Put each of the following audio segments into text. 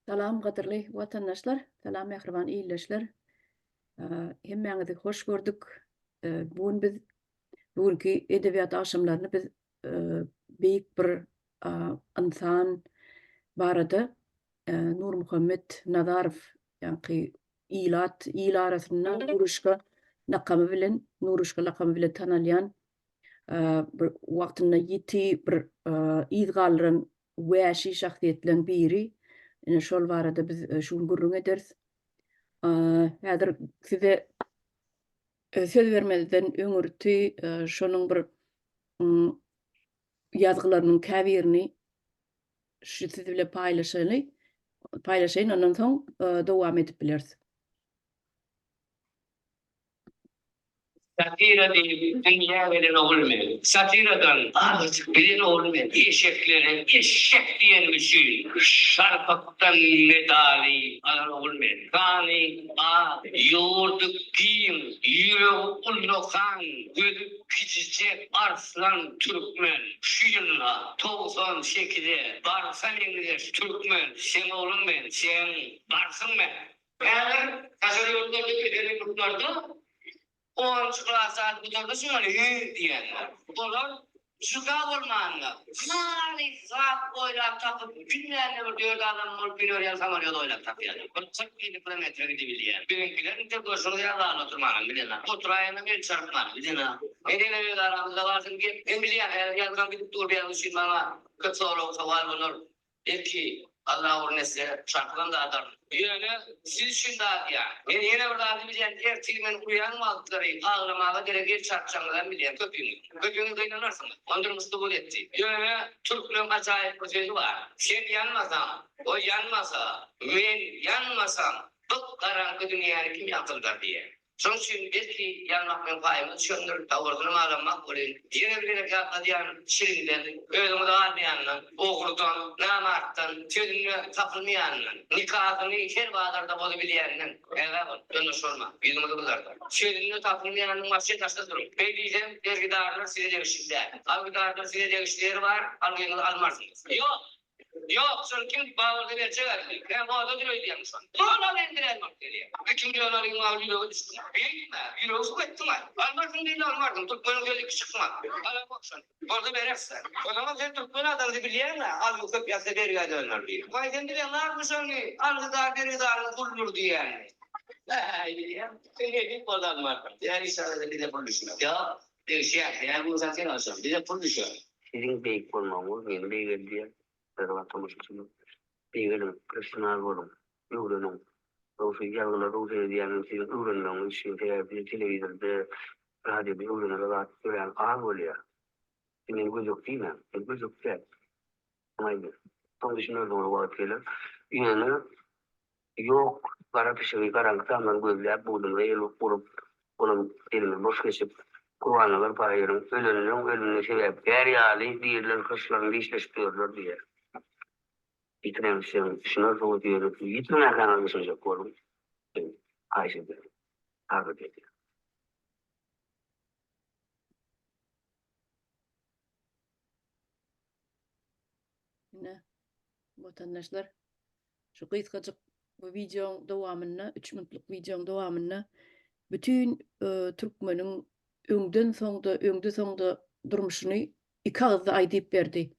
Salam gadyrly watandaşlar, salam mähriban ildeşler. Hemmäňizi hoş gördük. Bu gün biz bu günki edebiýat agşamlaryny biz beýik bir ynsan barada Nurmuhammet Nazarow, ýaňky ilat il arasynda Nuruşka lakamy bilen, Nuruşka lakamy bilen tanalýan bir wagtynda ýiti bir yz galdyran wäşi şahsyýetleň biri. Ine şol barada biz şu gün gürrüň ederis. Häzir size söz bermezden öňürti şonuň bir ýazgylarynyň käbirini şu siz bilen paýlaşaly, paýlaşaýyn, ondan soň dowam edip bileris. Satira diýip dünýä gelen ogul men. Satiradan azajyk bilen ogul men. Eşeklere eşek diýenim üçin şarpykdan medaly alan ogul men. Sany az, ýurdy giň, ýüregi ullakan, gözi kiçijek arslan türkmen. Şu ýylda 98-e barsa meňzeş türkmen seň ogluň men, seň barsyň men. Häzir daşary ýurtlarda ösen ýurtlarda onunjy klas zady gutardy şuňa hü diýenler. Olar juda bolmanda halys zat oýlap tapyp bilmände bir dört adam bolup müner ýaly samolýot oýlap tapýarlar. Bir 40-50 kilometre gidibilýän. Biziňkiler intek görşüňiz ýaly zalda oturmanam bilenok. Oturaýanam el çarpmanam bilenok. Men ýene öz aramyzda galsyn gep. Men bilýän häzir ýazgam gidip dur bu ýazgy üçin maňa köp sorag sowal bolar. Belki, Alla ugruna etse, şarpygam dadaryn. Ýöne siz üçin dadýan. Men ýene bir zady bilýän, ertir men uýan wagtlary aglamaga derek el çarpjagyňyzam bilýän, köpüňiz. Köpüňiz gynanarsyňyz. Ony durmuş subut etdi. Ýöne türkmeň ajaýyp bir sözi bar, Sen ýanmasaň, o ýanmasa, men ýanmasam, bu garaňky dünýäni kim ýagtyldar diýen. Şonuň üçin belki ýanmak meň paýyma düşendir, dogrusyny malanmak welin, ýene bir gezek ýatladýan, çilimden, özüňizi almaýandan, ogrudan, namartdan, sözünde tapylmaýandan, nikasyny her bazarda bozubilýänden ägä boluň, ýoldaş bolmaň, ýüzüňizi gyzardar. Sözünde tapylmaýanyň waşşe daşda duruň. Beý diýsem, bergidarlar size degişli däl. Algydardan size degişli ýeri bar, algyňyzy almarsyňyz. Ýok! Ýok, şony kim babarda berjek ähli. Sen goza dur öýdýäňmi şony? Doly al endiren bolup gelýär. Bütün ýöne alyň mawy ýürege düşdüň. Beýtme, ýüregi suw etdiň-aý. Almarsyň diýdi, almarsyň. Türkmeniň sözi iki çykmaz. Alamok şony. Bolsa bereris-dä. Ozaňam sen türkmen adamsy bilýäň-ä, algy köp ýatsa bergä döner diýip. Waý, sen bileňakmy şony, algydar bergidaryň guludyr diýýänini. Äý, bilýän. Sen edip bolsa almarsyň. Ýa işanada bize pul düşmez. Ýok, degişýär. Ýa bolsa sen al şony. Bize pul düşer. Siziň beýik bolmagyňyz meni beýgeldýär, mähriban tomaşaçylar. Beýgeliň, professional boluň, öwreniň. Dogrusy, ýazgylary rugsat edýänim siziň öwrenmegiňiz üçin, sebäbi bize telewizorda, radioda öwrenere zat örän az bolýar. Siz meni gödek diýmäň, men gödek däl. Aýdyň. Soň düşünersiňiz wagt geler. Ýöne Ýok, gara pişigi garaňky tamdan gözläp, budumyza el urup, olam elimiz boş geçip, Gurbannazar pahyryň ölenleň ölümine sebäpkär ýaly diriler hyrçlaryny dişleşip ýörler diýýär. Ýitiren pişigiňizi düşünersiňiz, ýöne siz ýitmemäkäňiz düşünjek boluň. Men haýyş edýän, sargyt edýän. Ine, watandaşlar, şu gysgajyk bu wideoň dowamynda, 3 minutlyk wideoň dowamynda bütin e, türkmeniň öňden soňda, öňde soňda durmuşyny iki agyzda aýdyp berdi.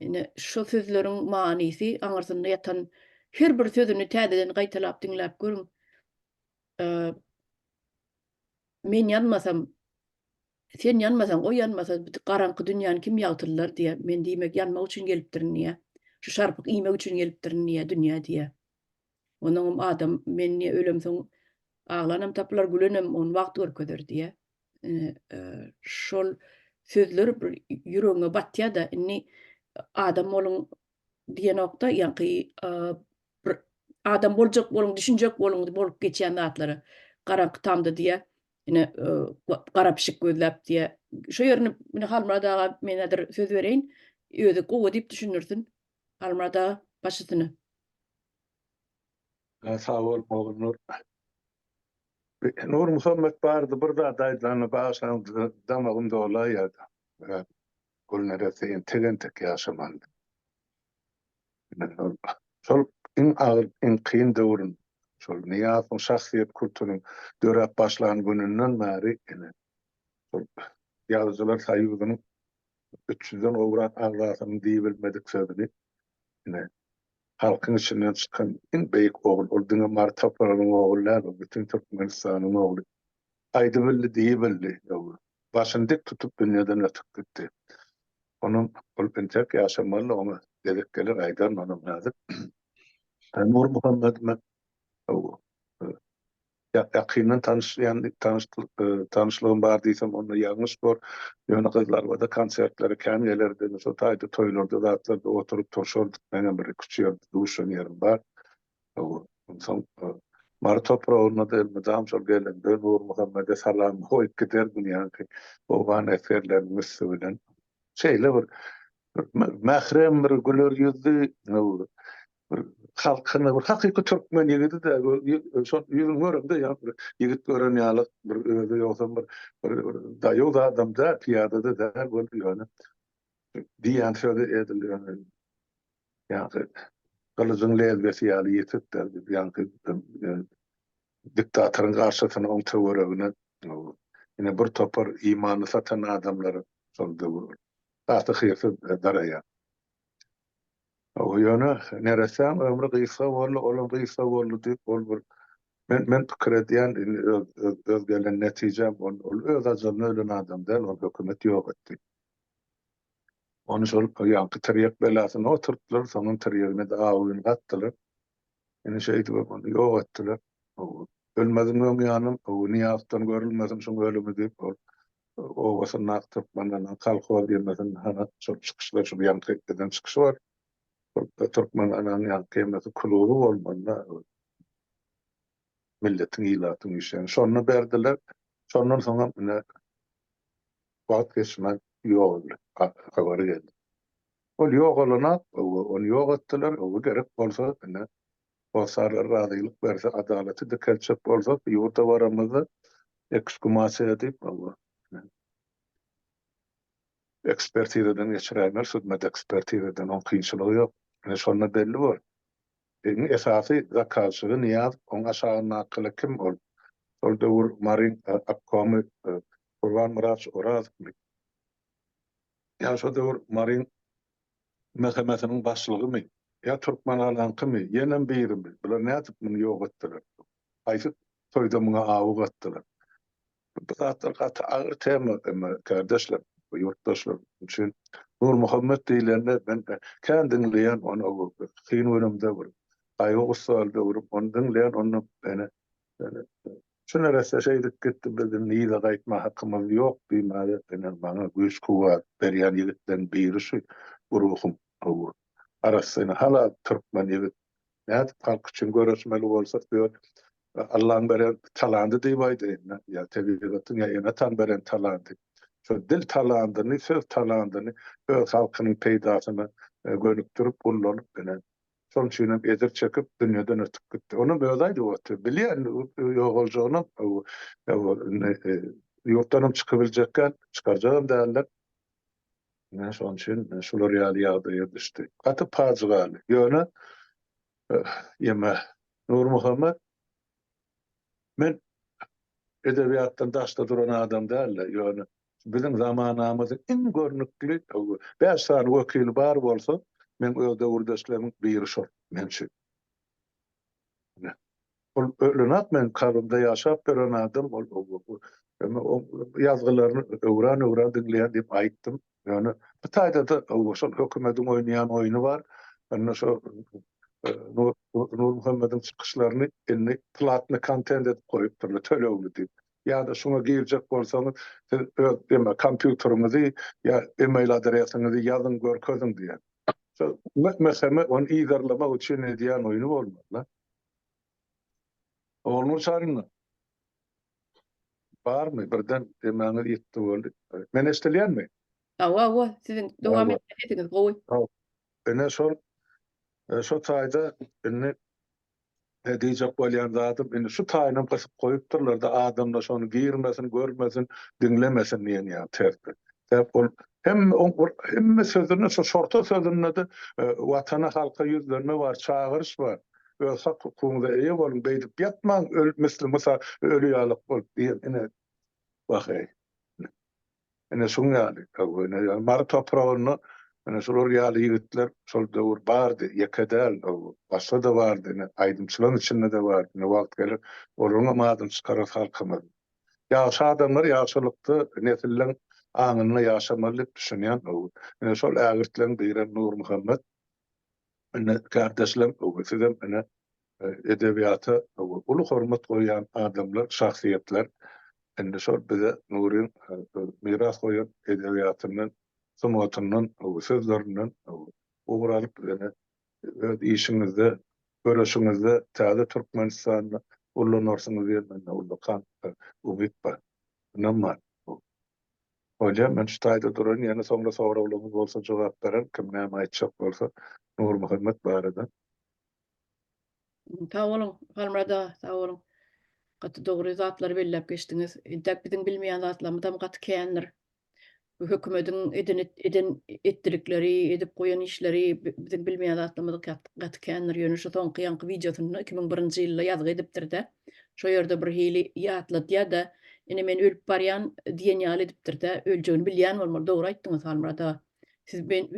Ine, şu sözleriň manysy aňyrsynda ýatan her bir sözüni täzeden gaýtalap diňläp görüň. E, men ýanmasam, Sen ýanmasaň, o ýanmasa, bu garaňky dünýäni kim ýagtyldar diýýär. Men diýmek ýanmak üçin gelipdirin diýýär. Şu şarpyk iýmek üçin gelipdirin diýýär dünýä diýýär. Onnoňam adam men diýýär ölemsoň aglanam tapylar, gülenem ony wagt görkezer diýýär. Şol sözler bir ýüregiňe batýar-da, indi adam boluň diýenokda, ýaňky bir adam boljak boluň, düşünjek boluň bolup geçýän zatlara. Garaňky tamda diýýär. Ine gara pişik gözläp diýýär. Şu ýerini ine Halmyrat aga men häzir söz bereýin. Özi gowy diýip düşündirsin. Halmyrat aga baş üstüne. Sag bol Ogulnur. Nurmuhammet bardy bir zat aýdylanda bagyşlaň damagym dolaýýardy. Gülnerese entek-entek ýaşamalydy. Şol iň agyr, iň kyn döwrüň, şol Nyýazowyň şahsyýet kultunyň döräp başlan gününden bäri ine, şol Ýazyjylar soýuzynyň üç ýüzden gowrak agzasynyň diýibilmedik sözüni ine, halkyň içinden çykan iň beýik ogul, ol diňe Mary topragynyň ogly däl, ol bütin Türkmenistanyň ogly. Aýdybildi, diýibildi. Başyny dik tutup dünýeden ötüp gitdi. Onuň ol entek ýaşamaly, oňa gezek geler, aýdaryn onam häzir. Nurmuhammet men Ýakyndan tanyşýan tanyşlygym bar diýsem onda ýalňyş bor. Ýöne Gyzlarbada konsertlere kän gelerdi. Şo taýda toýlarda zatlarda oturyp turşardyk. Meňem bir iki-üç ýerde duşan ýerim bar. Onsoň Mary topragynda-da elmydam şol gelende Nurmuhammede salam goýup giderdim ýaňky owgan esgerleriniň üsti bilen. Şeýle bir mährem bir güler ýüzli bir halkyna bir hakyky türkmen ýigidi-de şol ýüzüni görende ýa bir ýigit gören ýaly bir özi ýogsam bir bir daýaw adam däl, pyýada-da däl bolup ýöne diýýän sözi edil ýöne ýaňky gylyjyň lezwesi ýaly ýetik-de ýaňky diktatoryň garşysyna oň töweregine ine bir topar imanyny satan adamlar şol döwür gaty hyrsyz daraýar. Ýöne neressäň ömri gysga boldy, olam gysga boldy diýip, ol bir men men pikir edýän indi öz öz öz gelen netijäm ol ol öz ajalyna ölen adam däl, ony hökümet ýok etdi. Ony şol ýaňky tirýek belasyna oturtdylar, soňam tirýegine-de awyny gatdylar. Indi şeýdibem ony ýok etdiler. Ölmeziň öň ýanam Nyýazowdan görülmesin şuň ölümi diýip ol obasyndaky türkmenleriniň kolhoz ýemesini hana şol çykyşlar şu ýaňky eden çykyşy bar. Şol türkmen anaň ýaňky ýemesi kluby bolmaly milletiň ilatyň işlerini şonda berdiler. Şondan soňam ine wagt geçmän ýogaldy. Habary geldi. Ol ýogalana ony ýok etdiler. Oňa gerek bolsa ine Hossarlar razylyk berse, adalaty dikeltjek bolsak, ýurda baramyzda eksgumasiýa diýip, ekspertizadan geçiräýmeli, sudmedekspertizadan, oň kynçylygy ýok. Ine, şonda belli bor. Iň esasy zakazçygy Nyýazow, oň aşagyndakylar kim ol? Şol döwür Maryň obkomy Gurban Myradowiç Orazowmy? Ýa şo döwür Maryň MHM-siniň başlygymy, ýa Türkmenalaňkymy, ýenem birimi, bular nädip muny ýok etdiler? Haýsy toýda muňa awy gatdylar? Bu zatlar gaty agyr tema, emma kärdeşler, ýurtdaşlar üçin Nurmuhammet diýlende men kän diňleýän ony kyn günümde bir gaýgy-gussaly döwrüm ony diňleýän onda ene Şu neresse şeýdip gitdi, biz indi yza gaýtma hakymyz ýok diýmäge ine maňa güýç-kuwwat berýän ýigitleň biri şu ruhum hawa. Arassa ine halal türkmen ýigit. Nädip halk üçin göreşmeli bolsa öz Allaň beren talandy diýip aýdaýyn ýa tebigatyň ýa ene-ataň beren talandy. Şo dil talandyny, söz talandyny öz halkynyň peýdasyna gönükdirip ullanyp ine Şonuň üçin hem ejir çekip, dünýeden ötüp gitdi. Onam özi aýdyp otyr. Bilýän ýogaljagynam, ýurtdanam çykybiljekkä, çykarjagam däldir. Ine, şonuň üçin şular ýaly ýagdaýa düşdi. Gaty pajygaly. Ýöne, ýeme, Nurmuhammet Men edebiýatdan daşda duran adam däl-de, ýöne biziň zamanamyzyň iň görnükli bäş sany wekili bar bolsa, meň öz döwürdeşlerimiň biri şol, men üçin. Ine, ol ölenak meň kalbymda ýaşap ýören adam, ol ýazgylaryny öwran-öwran diňleýän diýip aýtdym. Ýöne bu taýda-da şol hökümediň oýnaýan oýny bar. Indi şo Nurmuhammediň çykyşlaryny indi platny kontent edip goýupdyrlar, tölegli diýip. Ýa-da şuňa girjek bolsaňyz, siz öz eme kompýuteriňizi ýa email adresiňizi ýazyň, görkeziň diýen. Şo MHM ony yzarlamak üçin edýän oýny bolmaly-da. Ogulnur Çaryna. Barmy? Birden emäňiz ýitdi boldy. Men eşdilýänmi? Hawa, hawa, siziň dowam etmeli sesiňiz gowy. Ine şol şo taýda indi diýjek bolýan zadym indi şu taýynam gysyp goýupdyrlar-da adamlar şony girmesin, görmesin, diňlemesin diýen ýaly terzde. Sebäp ol Hemme hemme sözünde şo şorta sözünde-de Watana, halka ýüzlenme bar, çagyryş bar. Öz hak-hukugyňyza eýe boluň, beýdip ýatmaň, öl misli Musa öli ýalyk bolup diýen ine wah-eý. Ine şuň ýaly. Ine Mary topragynda ine şular ýaly ýigitler şol döwür bardy, ýeke däl, başga-da bardy, ine aýdymçylaryň içinde-de bardy. Ine wagt geler, olaryňam adyny çykarar halkymyz. Ýagşy adamlar ýagşylykda nesilleň aňynda ýaşamaly diýip düşünýän. Ine şol ägirtleň birem Nurmuhammet. Ine kärdeşlerim sizem ine edebiýata uly hormat goýýan adamlar, şahsyýetler. Indi şol bize Nuryň miras goýan edebiýatyndan, sungatyndan, sözlerinden ugur alyp ine öz işiňizde, göreşiňizde täze Türkmenistanda ullanarsyňyz diýen mende ullakan umyt bar, ynam bar. Bolýa, men şu taýda duraryn, ýene soňra soraglaryňyz bolsa jogap bererin, kim näme aýtjak bolsa Nurmuhammet barada. Sag boluň, Halmyrat aga, sag boluň. Gaty dogry zatlary belläp geçdiňiz. Entäk biziň bilmeýän zatlarymyzam gaty kändir. Bu hökümediň eden eden etdilikleri, edip goýan işleri biziň bilmeýän zatlarymyz gaty kändir. Ýöne şu soňky ýaňky wideosynda 2001-nji ýylda ýazgy edipdir-de. Şo ýerde bir hili ýatladýar-da, ine men ölüp barýan diýen ýaly edipdir-de, öljegini bilýän bolmaly. Dogry aýtdyňyz Halmyrat aga. Siz men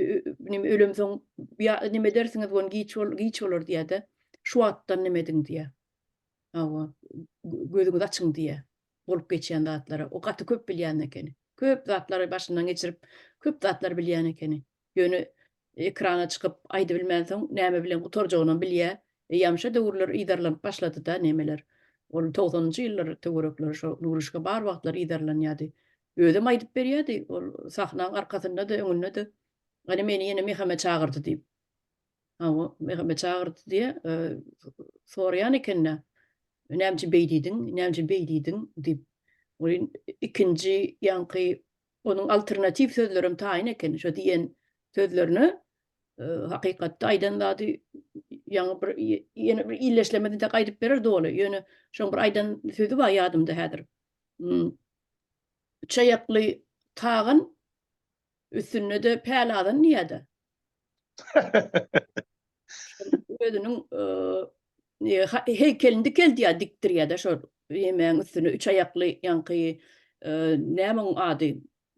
neme ölemsoň ýa neme edersiňiz, ony giç bol giç bolar diýýär-de. Şu wagtdan neme ediň diýýär. Hawa, gözüňizi açyň diýýär. Bolup geçýän zatlara. O gaty köp bilýän ekeni. Köp zatlary başyndan geçirip, köp zatlary bilýän ekeni. Ýöne ekrana çykyp aýdybilmänsoň, näme bilen gutarjagynam bilýär. Eýýäm şo döwürler yzarlanyp başlady-da nemeler. Ol togsanynjy ýyllar töwerekleri şo Nuryşka bar wagtlar yzarlanýardy. Özem aýdyp berýärdi, ol sahnaň arkasynda-da, öňünde-de, Gani meni ýene Meheme çagyrdy diýip. Hawa, Meheme çagyrdy diýe, soraýan eken-dä. Näme üçin beý diýdiň, näme üçin beý diýdiň diýip. Welin ikinji ýaňky onuň alternatiw sözlerem taýyn eken. Şo diýen sözlerine hakykatda aýdan zady ýaňy bir ýene bir illeşlemesini de aýdyp berer doly. Ýöne şoň bir aýdan sözi bar ýadymda häzir. Üç aýakly tagan üstünde-de pälazan diýýär-de. Özüniň heýkelini dikeldýär, dikdirýär-de şol ýemegiň üstüne üç aýakly ýaňky näme oň ady?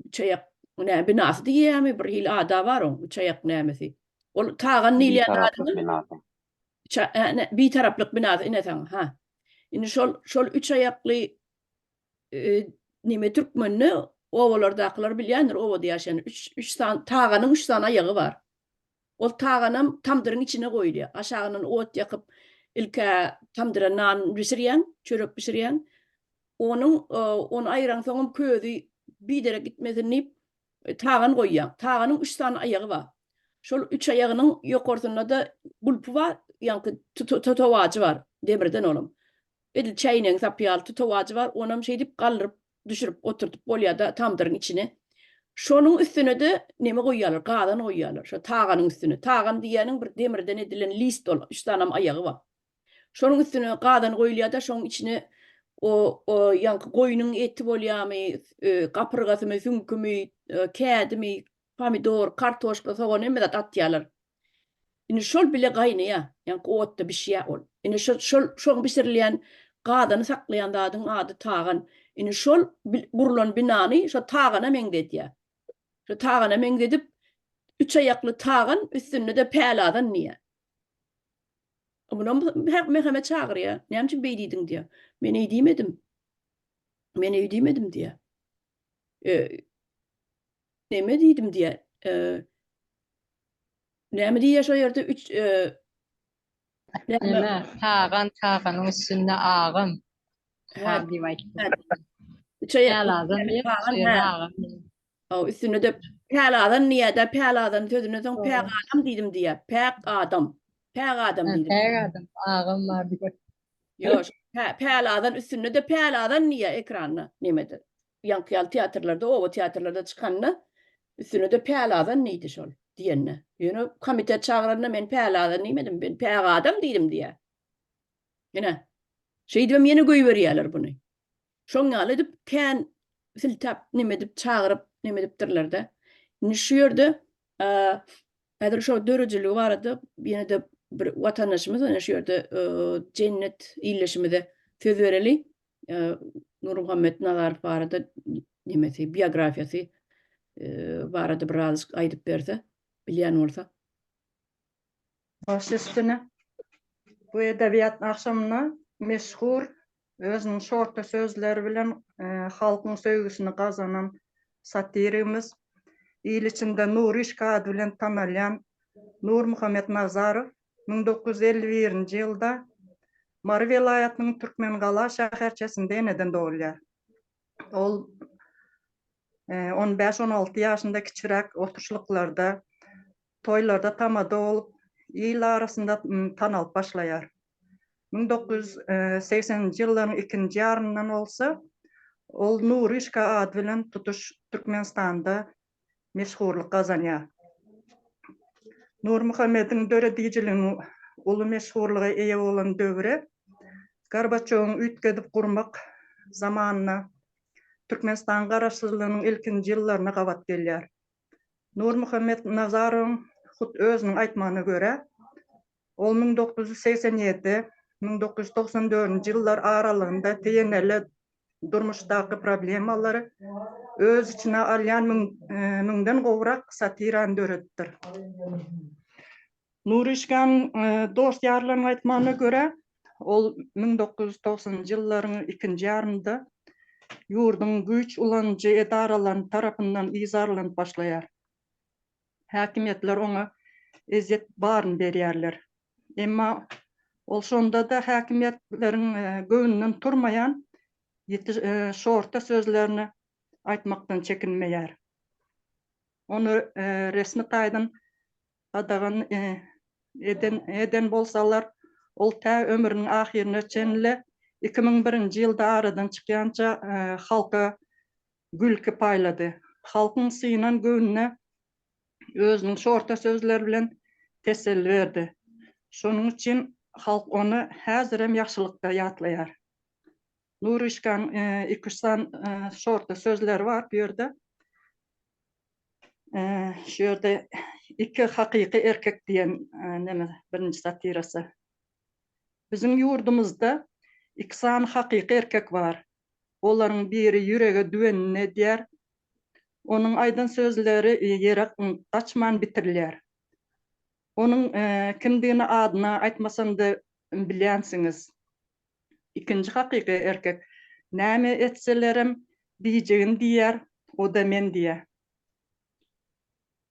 Üç aýak näme binasy diýýärmi? Bir hili ada bar oň, üç aýak nämesi. Ol tagan diýilýän zadyny Bitaraplyk binasy ine saňa, ha. Indi şol şol üç aýakly neme türkmende obalardakylar bilýändir, obada ýaşaýan üç üç sany taganyň üç sany aýagy bar. Ol taganam tamdyryň içine goýulýar. Aşagyndan ot ýakyp, ilk-ä tamdyra nan bişirýäň, çörek bişirýäň. Onuň ony aýraňsoňam közi biderek gitmesin diýip, tagan goýýaň. Taganyň üç sany aýagy bar. Şol üç aýagynyň ýokarsynda-da gulpy bar, ýaňky tutawajy bar, demirden olam. Edil çäýnegiň sapy ýaly tutawajy bar, onam şeýdip galdyryp, düşürip oturdyp bolýar-da tamdyryň içine. Şonuň üstüne-de neme goýýarlar, gazan goýýarlar, şo taganyň üstüne. Tagan diýýäniň bir demirden edilen list ol, üç sanam aýagy bar. Şonuň üstüne gazan goýulýar-da, şonuň içine o, o ýaňky goýnuň eti bolýarmy, gapyrgasymy, süňkümi, kädimi, pomidor, kartoşka, sogan hemme zat atýarlar. Indi şol bile gaýnaýar, ýaňky otda bişýär ol. Indi şo şol şoň bişirilýän gazany saklaýan zadyň ady tagan. Indi şol gurlan binany şo tagana meňzedýär. Şo tagana meňzedip, üç aýakly tagan, üstünde-de pälazan diýýär. Munam Meheme çagyrýar. Näme üçin beý diýdiň diýýär. Men eý diýmedim. Men eý diýmedim diýýär. Neme diýdim diýýär. Näme diýýär şo ýerde üç Näme? Tagan, taganyň üstünde agam. Ha diýip aýtdy. Üç aýakly Pälazan diýip, agam diýip. Aw, üstünde-de pälazan diýýär-de, pälazan sözünden soň päk adam diýdim diýýär. Päk adam. Päk adam diýdim. Päk adam, agam bar diýip. Ýok, pälazan üstünde-de pälazan diýýär ekranda, nemede. Ýaňky ýaly teatrlarda, oba teatrlarda çykanda üstüne-de pälazan diýdi şol diýende. Ýöne komitet çagyranda men pälazan diýmedim, men päk adam diýdim diýýär. Ine, şeýdibem ýene goýberýärler buny. Şoň ýaly edip kän siltäp neme edip çagyryp neme edipdirler-de. Indi şu ýerde häzir şo döredijiligi barada ýene-de bir watandaşymyz ine şu ýerde Jennet ildeşimize söz bereli. Nurmuhammet Nazarow barada nemesi, biografiýasy barada birazajyk aýdyp berse, bilýän bolsa. Baş üstüne. Bu edebiýat agşamyna meşhur özüniň şorta sözleri bilen halkyň söýgüsini gazanan satirigimiz, il içinde Nuryşka ady bilen tanalýan Nurmuhammet Nazarow 1951-nji ýylda Mary welaýatynyň Türkmengala şäherçesinde eneden dogulýar. Ol on bäş-on alty ýaşynda kiçiräk oturyşlyklarda Toýlarda tamada bolup, il arasynda tanalyp başlaýar. 1980-nji ýyllaryň ikinji ýarymyndan bolsa, ol Nuryşka ady bilen tutuş Türkmenistanda meşhurlyk gazanýar. Nurmuhammediň döredijiliginiň uly meşhurlyga eýe bolan döwri Gorbaçýowyň üýtgedip gurmak zamanyna, Türkmenistanyň Garaşsyzlygynyň ilkinji ýyllaryna gabat gelýär. Nurmuhammet Nazarowyň hut özüniň aýtmagyna görä, ol 1987, 1994-nji ýyllar aralygynda teýeneli durmuşdaky problemalary öz içine alýan müňden gowrak satirany döredipdir. Nuryşkanyň dost-ýarlarynyň aýtmagyna görä, ol 1990-njy ýyllaryň ikinji ýarymynda ýurduň güýç ulanyjy edaralary tarapyndan yzarlanyp başlaýar. Häkimiýetler oňa ezýet baryny berýärler. Emma ol şonda-da häkimiýetleriň göwnünden turmaýan ýiti şorta sözlerini aýtmakdan çekinmeýär. Ony resmi taýdan gadagan eden eden bolsalar, ol tä ömrüniň ahyryna çenli, 2001-nji ýylda aradan çykýança halka gülki paýlady. Halkyň synan göwnüne özüniň şorta sözleri bilen teselli berdi. Şonuň üçin halk ony häzirem ýagşylykda ýatlaýar. Nuryşkanyň iki-üç sany şorta sözleri bar bu ýerde. Şu ýerde Iki hakyky erkek diýen neme birinji satirasy. Biziň ýurdumyzda iki sany hakyky erkek bar. Olaryň biri ýürege düwenini edýär. Onuň aýdan sözleri ýere gaçman bitirilýär. Onuň kimdigini adyny aýtmasam-da bilýänsiňiz. Ikinji hakyky erkek näme etselerem diýjegini diýýär, o-da men diýýär.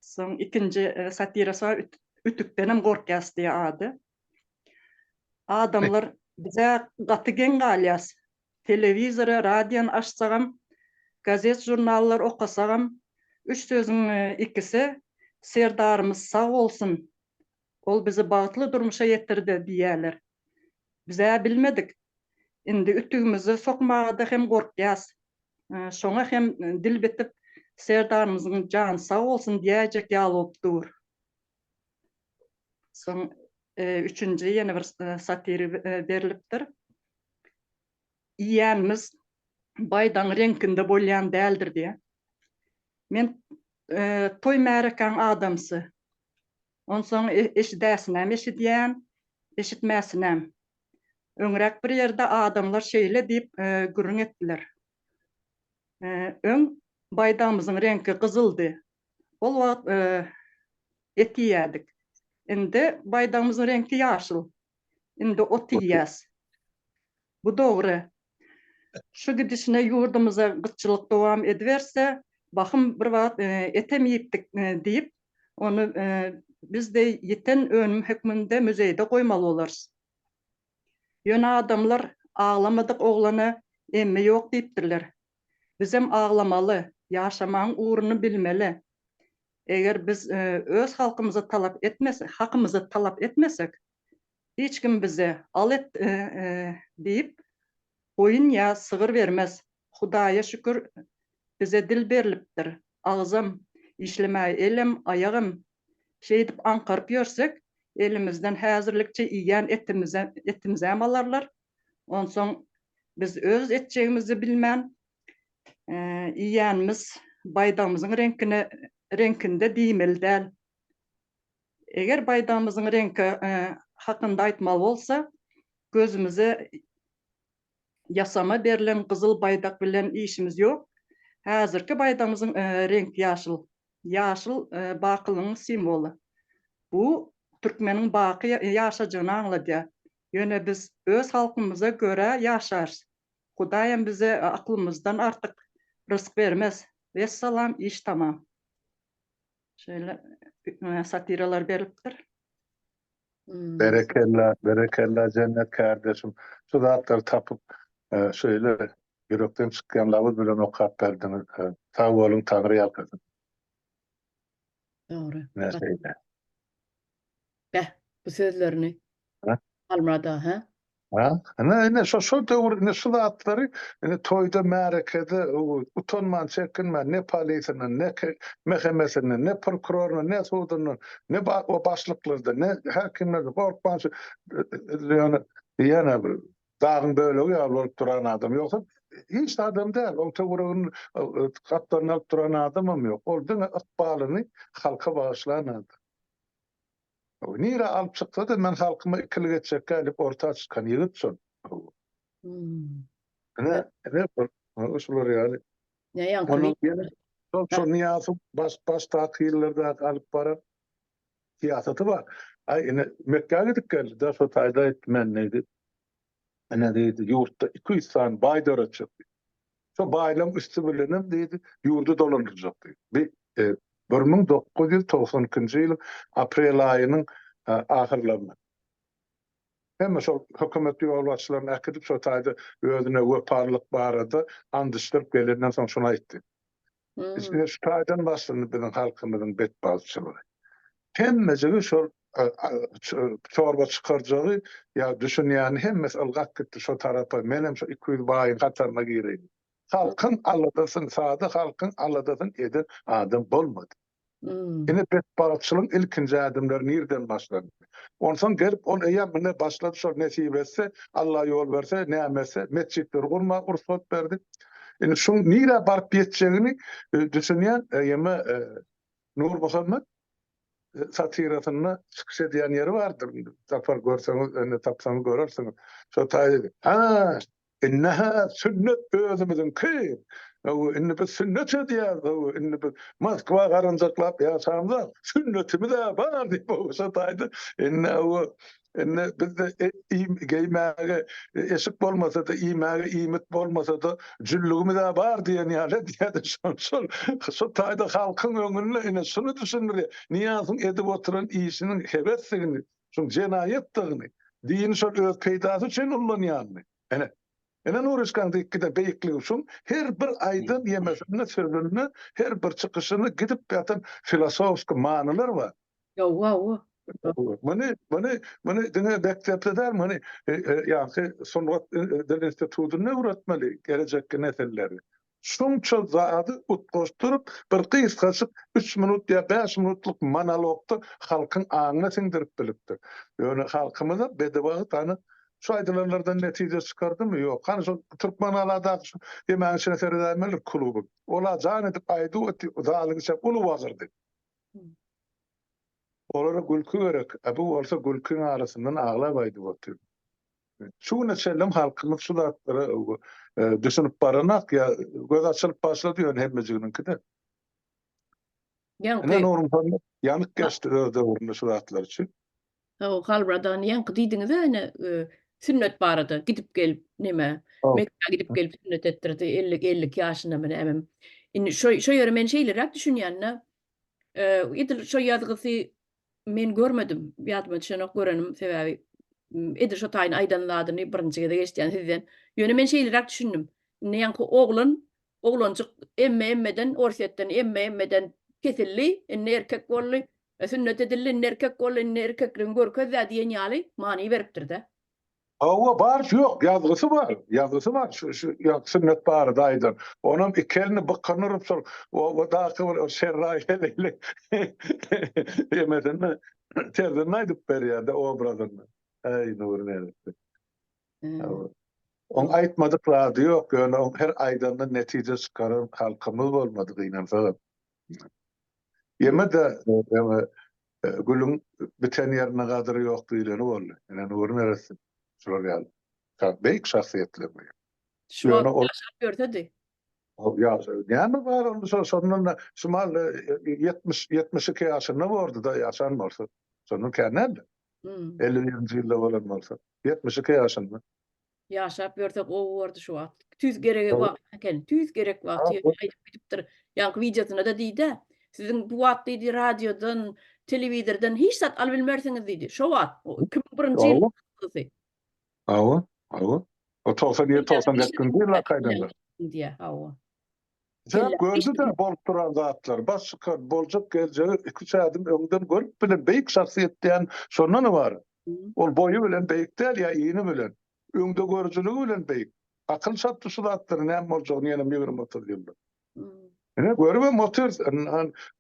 Soň ikinji satirasy bar, Ütükdenem gorkýas diýýär ady. Adamlar biz-ä gaty geň galýas. Telewizory, radiony açsagam, gazet-žurnallar okasagam, üç sözüň ikisi Serdarymyz sag bolsun, ol bizi bagtly durmuşa ýetirdi diýýärler. Biz-ä bilmedik. Indi ütügimizi sokmaga-da hem gorkýas. Şoňa hem dil bitip, Serdarymyzyň jany sag bolsun diýäýjek ýaly bolup dur. Soň üçünji ýene bir satiri berlipdir. Iýenimiz baýdagyň reňkinde bolýan däldir diýýär. Men toý-märekäň adamsy. Onsoň eşidäsinem eşidýän, eşitmäsinem. Öňräk bir ýerde adamlar şeýle diýip gürrüň etdiler. Öň baýdagymyzyň reňki gyzyldy. Ol wagt et iýýärdik. Indi baýdagymyzyň reňki ýaşyl. Indi ot iýýäs. Bu dogry. Şu gidişine ýurdumyza gytçylyk dowam ediberse, bahym bir wagt etem iýipdik diýip, ony biz-de ýiten önüm hökmünde muzeýde goýmaly bolarys. Ýöne adamlar aglamadyk oglana emme ýok diýipdirler. Bizem aglamaly, ýaşamagyň ugruny bilmeli. Eger biz öz halkymyza talap etmesek, hakymyzy talap etmesek, Hiç kim bize, Al et diýip, goýun ýa sygyr bermez. Hudaýa şükür, bize dil berlipdir, agzam, işlemäge elem, aýagam. Şeýdip aňkaryp ýörsek, elimizden häzirlikçe iýýän etimizem alarlar. Onsoň biz öz etjegimizi bilmän, iýýänimiz baýdagymyzyň reňkine. reňkinde diýmeli däl. Eger baýdagymyzyň reňki hakynda aýtmaly bolsa, gözümize ýasama berlen gyzyl baýdak bilen işimiz ýok. Häzirki baýdagymyzyň reňki ýaşyl. Ýaşyl bakylygyň simwoly. Bu türkmeniň baky ýaşajygyny aňladýar. Ýöne biz öz halkymyza görä ýaşarys. Hudaýam bize aklymyzdan artyk rysk bermez. Wessalam iş tamam. Şeýle satiralar berlipdir. Berekella, berekella Jennet kardeşim. Şu zatlary tapyp şeýle ýürekden çykýan labyz bilen okap berdiňiz. Sag boluň Taňry ýalkasyn. Dogry. Ine şeýle. Beh, bu sözlerini Halmyrat aga, hä? Ha, ine, ine şo şo döwür ine şu zatlary ine toýda, märekede utanman, çekinmän ne polisinden, ne MHM-sinden, ne prokuroryndan, ne sudundan, ne o başlyklardan, ne häkimlerden gorkman şu ýöne diýýän bir dagyň bölegi ýaly bolup duran adam ýogsa hiç adam däl. Oň töweregini gapdalyny alyp duran adamam ýok. Ol diňe ykbalyny halka bagyşlan adam. Nirä alyp çyksa-da men halkyma ikilik etjekkä diýip orta çykan ýigit şol. Ine, ine şol şular ýaly. Ne ýaňky ýene şol şol Nyýazow baş başdaky ýyllardaky alyp baran syýasaty bar. Aý ine Mekgä gidip geldi-de şo taýda aýtdy men diýdi. Ine diýdi ýurtda 200 sany baý döretjek diýdi. Şo baýlaryň üsti bilenem diýdi, ýurdy dolandyrjak diýdi. Bi 1992-nji ýylyň aprel aýynyň ahyrlarynda. Hemme şol hökümet ýolbaşçylaryny äkidip şo taýda özüne wepalylyk barada and içdirip gelenden soň şuny aýtdy. Ine şu taýdan başlandy biziň halkymyzyň betbagtçylygy. Hemmejigi şol çorba çykarjagy ýa düşünýäni hemmesi ylgap gitdi şo tarapa, menem şo 200 baýyň hataryna gireýin. Halkyň aladasyny, sada halkyň aladasyny eden adam bolmady. Ine betbagtçylygyň ilkinji ädimleri nirden başlandy. Onsoň gelip ol eýýäm ine başlady şol nesip etse, Alla ýol berse, näme etse, metjitleri gurmaga rugsat berdi. Indi şuň nirä baryp ýetjegini düşünýän ýeme Nurmuhammet satirasynda çykyş edýän ýeri bardyr. Tapar görseňiz, indi tapsaňyz görersiňiz. Şo taýda, ha, Indi-hä sünnet özümiziňki. Hawa, indi biz sünnet edýäris, hawa, indi biz Moskwa garanjaklap ýaşamzok, sünnetimiz-ä bar diýip, hawa, şo taýda indi, hawa, indi bizde geýmäge eşik bolmasa-da, iýmäge iýmit bolmasa-da, jüllügimiz-ä bar diýen ýaly edýär-de, şol, şol, şo taýda halkyň öňünde ine şuny düşündirýär. Nyýazowyň edip oturan işiniň hebesdigini, Şuň jenaýatdygyny, dini şol öz peýdasy üçin ullanýanyny. Ene. Ene Nuryşkaň diýip giden beýikligi şuň her bir aýdan ýemesinde, sözünde, her bir çykyşynda gidip ýatan filosofski manylar bar. Ýowa, owa. Muny, muny, muny diňe mekdepde däl, muny ýaňky sungat dil institutynda öwretmeli gelejekki nesilleri. Şunça zady utgaşdyryp, bir gysgajyk üç minut ýa bäş minutlyk monologda halkyň aňyna siňdirip bilipdir. Ýöne halkymyza bedibagt hany şu aýdylanlardan netije çykardymy? Ýok. Hany şol Türkmengaladaky şu ýemäň içine seredäýmelidir klubyň. Ol-a jan edip aýdyp otyr, zalyň içem uly wagyrdy. Olara gülki gerek, a bu bolsa gülkiň arasyndan aglap aýdyp otyr. Şu güne çenlem halkymyz şu zatlara düşünip baranak ýa göz açylyp başlady ýöne hemmejiginiňki-de. Ýaňky. Ine Nurmuhammet ýanyk geçdi öz döwründe şu zatlar üçin. Hawa Halmyrat ýaňky diýdiňiz-ä ine sünnet barada gidip gelip neme Mekgä gidip gelip sünnet etdirdi 50 52 ýaşynda nämem. Indi şo şo ýere men şeýleräk düşünýän-de. Edil şo ýazgysy Men görmedim, ýadyma düşenok görenim, sebäbi edil şo taýyn aýdan zadyny birinji gezek eşidýän sizden. Ýöne men şeýleräk düşündim. Indi ýaňky oglan, oglanjyk emme-emmeden, Orsýetden emme-emmeden kesildi, indi erkek boldy, sünnet edildi, indi erkek boldy, indi erkekligiňi görkez-dä diýen ýaly many beripdir-dä. Hawa bar ýok ýazgysy bar ýazgysy bar şu şu ýa sünnet barada aýdan onam iki elini bykyny urup şol obadaky bir şerraý heleýli ýemesinde terzinde aýdyp berýärde obrazynda äý Nury näletdi hawa oň aýtmadyk zady ýok ýöne oň her aýdanyndan netije çykaran halkymyz bolmady gynansagam. Ýeme-de ýaňy gülüň biten ýerinde gadyry ýok diýleni boldy. Ine Nury neresse şular ýaly. Beýik şahsyýetler bu. Şu wagt ýaşap ýörsedi. Ýaşa näme bar onda şo şondan da şu mal 70 72 ýaşynda bordy-da ýaşan bolsa. Şondan kän däldi. 51-nji ýylda bolan bolsa. 72 ýaşynda. Ýaşap ýörse gowy bordy şu wagt. Tüýs geregi wagty eken. Tüýs gerek wagty aýdyp gidipdir. Ýaňky wideosynda-da diýdi. Siziň bu wagt diýdi radiodan, telewizordan hiç zat alyp bilmersiňiz diýdi. Şo wagt 2001-nji ýyl. Hawa, hawa. O 97, 98-nji ýyllar gaýdanlar. Diýýär, hawa. Sebäp gördi-de bolup duran zatlar, baş çykan, boljak geljegi iki-üç ädim öňden görüp bilen beýik şahsyýet diýen şondan ybarat. Ol boýy bilen beýik däl ýa ini bilen, öňdegörüjiligi bilen beýik. Akyl çatdy şu zatlaryň näme boljagyny ýenem ýigrimi-otuz ýylda. Ine, görübem otyrys.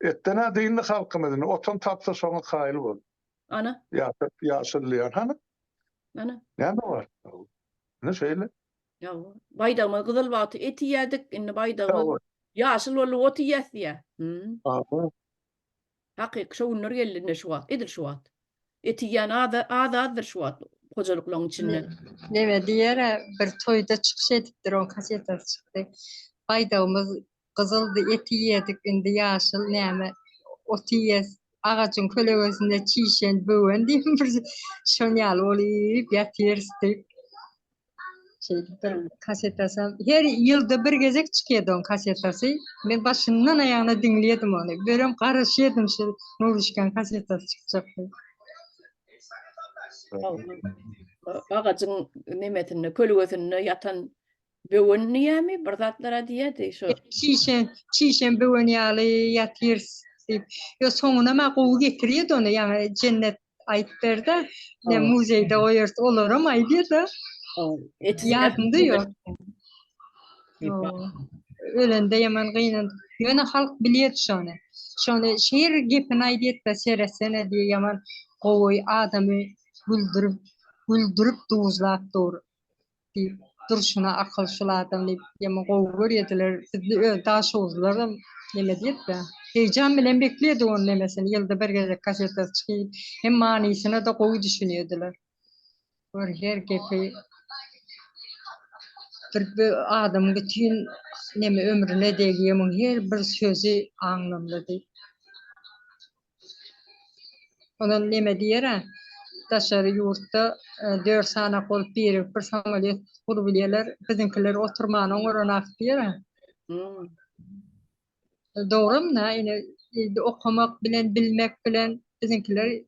Etden-ä dyndy halkymyz indi, otan tapsa şoňa kaýyl bol. Ana. Ýaşyl diýýän. Hany? Ana. Näme bar? Ine şeýle. Ýa, baýdagymyz gyzyl wagty et iýerdik, indi baýdagymyz ýaşyl boldy, ot iýýäs diýýär. Aha. Hakyky şo günler geldi indi şu wagt, edil şu wagt. Et iýýän az az-azdyr şu wagt hojalyklaryň içinde. Neme diýer-ä, bir toýda çykyş edipdir, oň kasetasy çykdy. Baýdagymyz gyzyldy, et iýerdik, indi ýaşyl, näme, ot iýýäs, agajyň kölegesinde çişen böwen diýip bir şon ýaly bolup ýatyrys diýip. Şeýdip bir kasetasy her ýylda bir gezek çykýardy oň kasetasy. Men başyndan aýagyna diňleýärdim ony. Birem garaşýardym şu Nuruşkaň kasetasy çykjak diýip. Agajyň nemesinde, kölgesinde ýatan böwen diýýärmi, bir zatlar-a diýýärdi şo. Çişen, çişen böwen ýaly ýatyrys diýip. Ýo soňunam-a gowy getirýärdi ony, ýaňy Jennet aýdyp berdi. Ne muzeýde goýarys, olaram aýdýar-da. Ýadymda ýok. Ölende ýaman gynandyk. Ýöne halk bilýärdi şony. Şony şeýr gepini aýdýardy-da, seretsene diýýär, ýaman gowy adamy güldürip, güldürip duzlap dur. Diýip, durşuna akyl şul adam diýip, ýaman gowy görýärdiler. Bizi öz daşoguzlylaram neme diýip-de, heýjan bilen bekleýärdik onuň nemesini, ýylda bir gezek kasetasy çykyp, hem manysyna-da gowy düşünýärdiler. Gör, her gepi bir adamyň bütin neme ömrüne degýär, muň her bir sözi aňlamlydy. Ondan neme diýer-ä, daşary ýurtda dört sanak bolup birigip bir samolýot gurup bilýärler, biziňkiler oturmany oňaranok diýer-ä. Dogrum-da, ine, okamak bilen, bilmek bilen biziňkiler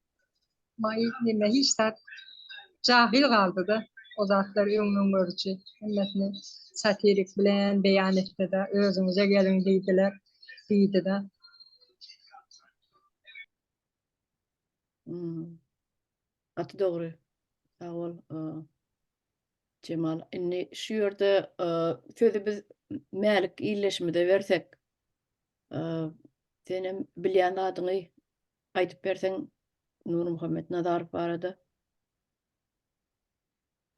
neme hiç zat jahyl galdy-da, o zatlary öňden görüji, hemmesini satirik bilen beýan etdi-de, özüňize geliň diýdiler, diýdi-de. Hmm. Gaty dogry. Sag bol. Jemal, indi şu ýerde sözi biz Mälik ildeşimize bersek, senem bilýän zadyňy aýdyp berseň Nurmuhammet Nazarow barada.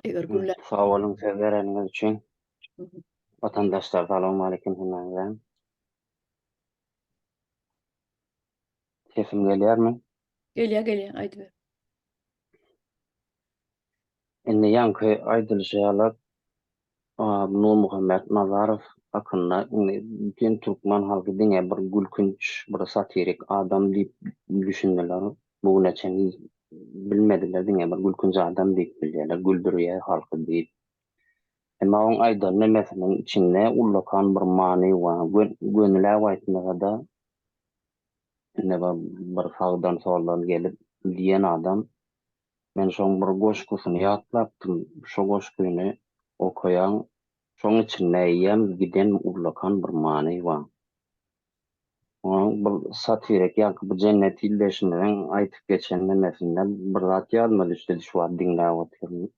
Eger gürläp. Sag boluň söz bereniňiz üçin. Watandaşlar salowmaleýkim hemmäňize. Sesim gelýärmi? Gelýär, gelýär, aýdyber. Indi ýaňky aýdylyşy ýaly Nurmuhammet Nazarow hakynda indi bütin türkmen halky diňe bir gülkünç, bir satirik adam diýip düşündiler. Bu güne çenli bilmediler, diňe bir gülkünç adam diýip bilýärler, güldürýär halky diýip. Emma oň aýdan nemesiniň içinde ullakan bir many bar. Gönüläp aýtmasa-da, indi bir sagdan-soldan gelip diýen adam, men şoň bir goşgusyny ýatlapdym. Şo goşgyny okaýaň, şoň içinde eýýäm giden ullakan bir many bar. Onuň bir satirik ýaňky bu Jennet ildeşimiziň aýdyp geçen nemesinde bir zat ýadyma düşdi, şu wagt diňläp otyryn.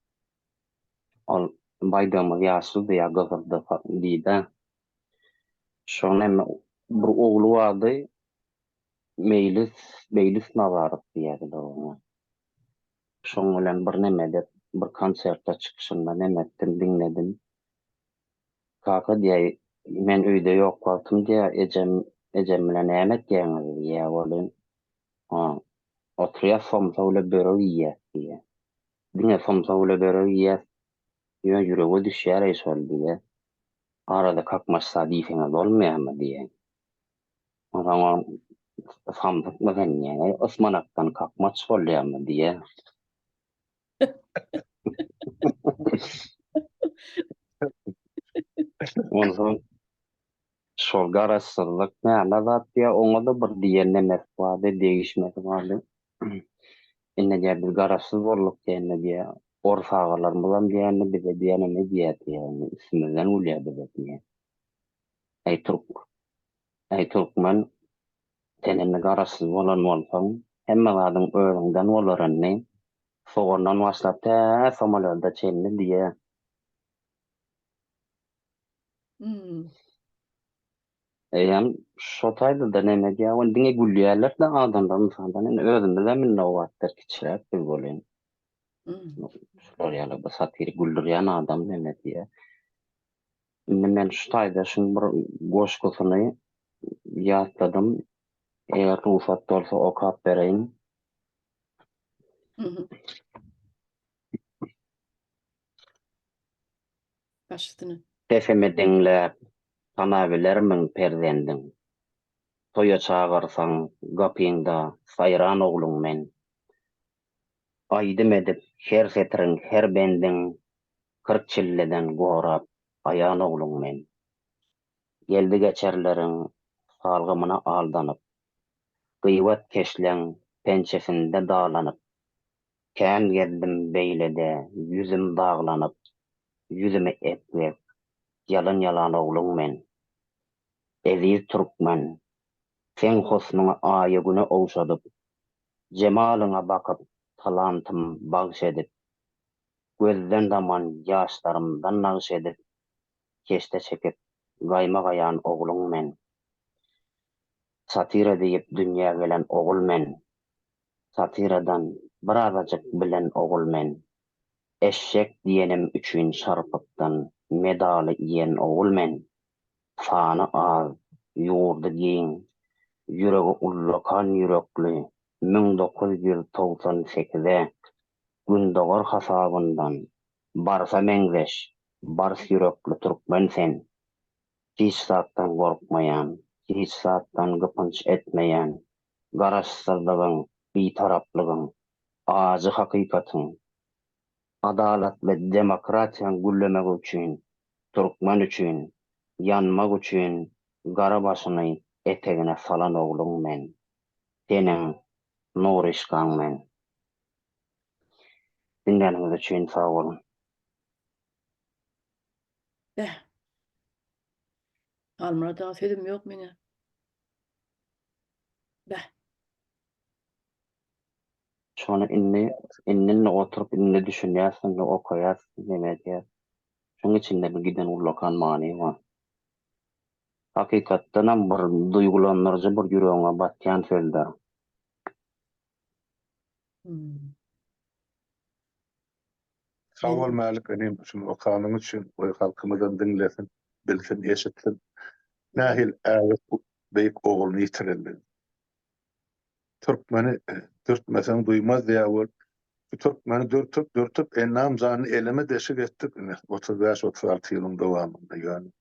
Ol baýdagymyz ýaşyldy ýa gyzyldy diýdä. Şoň hem bir ogly bardy, Meýlis, Meýlis Nazarow diýýärdiler oňa. Şoň bilen bir nemede, bir konsertde çykyşynda neme etdim, diňledim. Kaka diýýär, men öýde ýok wagtym diýýär, ejem. Ejem bilen näme etýäňiz diýýär welin, ha, oturýas somsa bile börek iýýäs diýýär. Diňe somsa bile börek iýýäs, ýöne ýürege düşýär-eý şol diýýär. Arada kakmaç zat iýseňiz bolmaýarmy diýýär. Onsoň ol samsykmy sen diýýär. Eý, ysmanakdan kakmaç bolýarmy diýýär. Onsoň şol garaşsyzlyk näme zat diýýär, oňa-da bir diýen nemesi bardy, degişmesi bardy. Indi diýýär, biz garaşsyz bolduk diýýär, indi diýýär, orus agalarymyzam diýýär, indi bize diýýär, neme diýýär diýýär, indi üstümizden gülýär bize diýýär. Eý türk, eý türkmen, sen indi garaşsyz bolan bolsaň, hemme zadyň özüňden bolar indi, sogandan başlap tä samolýoda çenli diýýär. Eýýäm şo taýda-da neme diýýär, ony diňe gülýärler-de adamlar mysaldan indi özümizem indi o wagtlar kiçiräk biz welin. Şular ýaly bir satirik güldürýän adam neme diýýär. Indi men şu taýda şuň bir goşgusyny ýatladym. Eger rugsat bolsa okap bereýin. Baş üstüne. Sesimi diňläp, tanabilermiň perzendiň? Toýa çagyrsaň, gapyňda saýran ogluň men. Aýdym edip her setiriň, her bendiň, 40 çilleden gorap aýan ogluň men. Geldi-geçerleriň salgymyna aldanyp, Gyýbat-keşleň pençesinde dalanyp, Kän gezdim beýlede ýüzüm daglanyp, Ýüzümi epgek, ýalan ýalan ogluň men. Eziz türkmen, seň husnuňy aýa-güne ogşadyp, Jemalyňa bakyp talantym bagş edip, Gözden daman ýaşlarymdan nagş edip, Keşde çekip gaýma gaýan ogluň men. Satira diýip dünýä gelen ogul men. Satiradan birazajyk bilen ogul men. Eşşek diýenim üçin şarpykdan medaly iýen ogul men. Sany az, ýurdy giň, ýüregi ullakan ýürekli 1998-e Gündogar hasabyndan barsa meňzeş bars ýürekli türkmen sen. Hiç zatdan gorkmaýan, hiç zatdan gypynç etmeýän, Garaşsyzlygyň, Bitaraplygyň, ajy hakykatyň, adalatly demokratiýaň güllemegi üçin, türkmen üçin, ýanmak üçin gara başyny etegine salan ogluň men. Seniň Nuryşkaň men. Diňläniňiz üçin sag boluň. Bäh. Halmyrat aga sözüm ýok meňä. Bäh. Şony indi indi indi oturyp indi düşünýäs indi okaýas neme edýäs. Şuň içinde bir giden ullakan many bar. Hakykatdanam bir duýgulandyryjy bir ýüregiňe batýan sözler. Hmm. Sag bol Mälik inim şuny okanyň üçin goý halkymyzam diňlesin bilsin eşitsin nähili ägirt beýik ogluny ýitirendigini. Türkmeni dürtmeseň duýmaz diýýär bolup şu türkmeni dürtüp dürtüp ennam janyny eleme deşik etdik ine 35 36 ýylyň dowamynda ýöne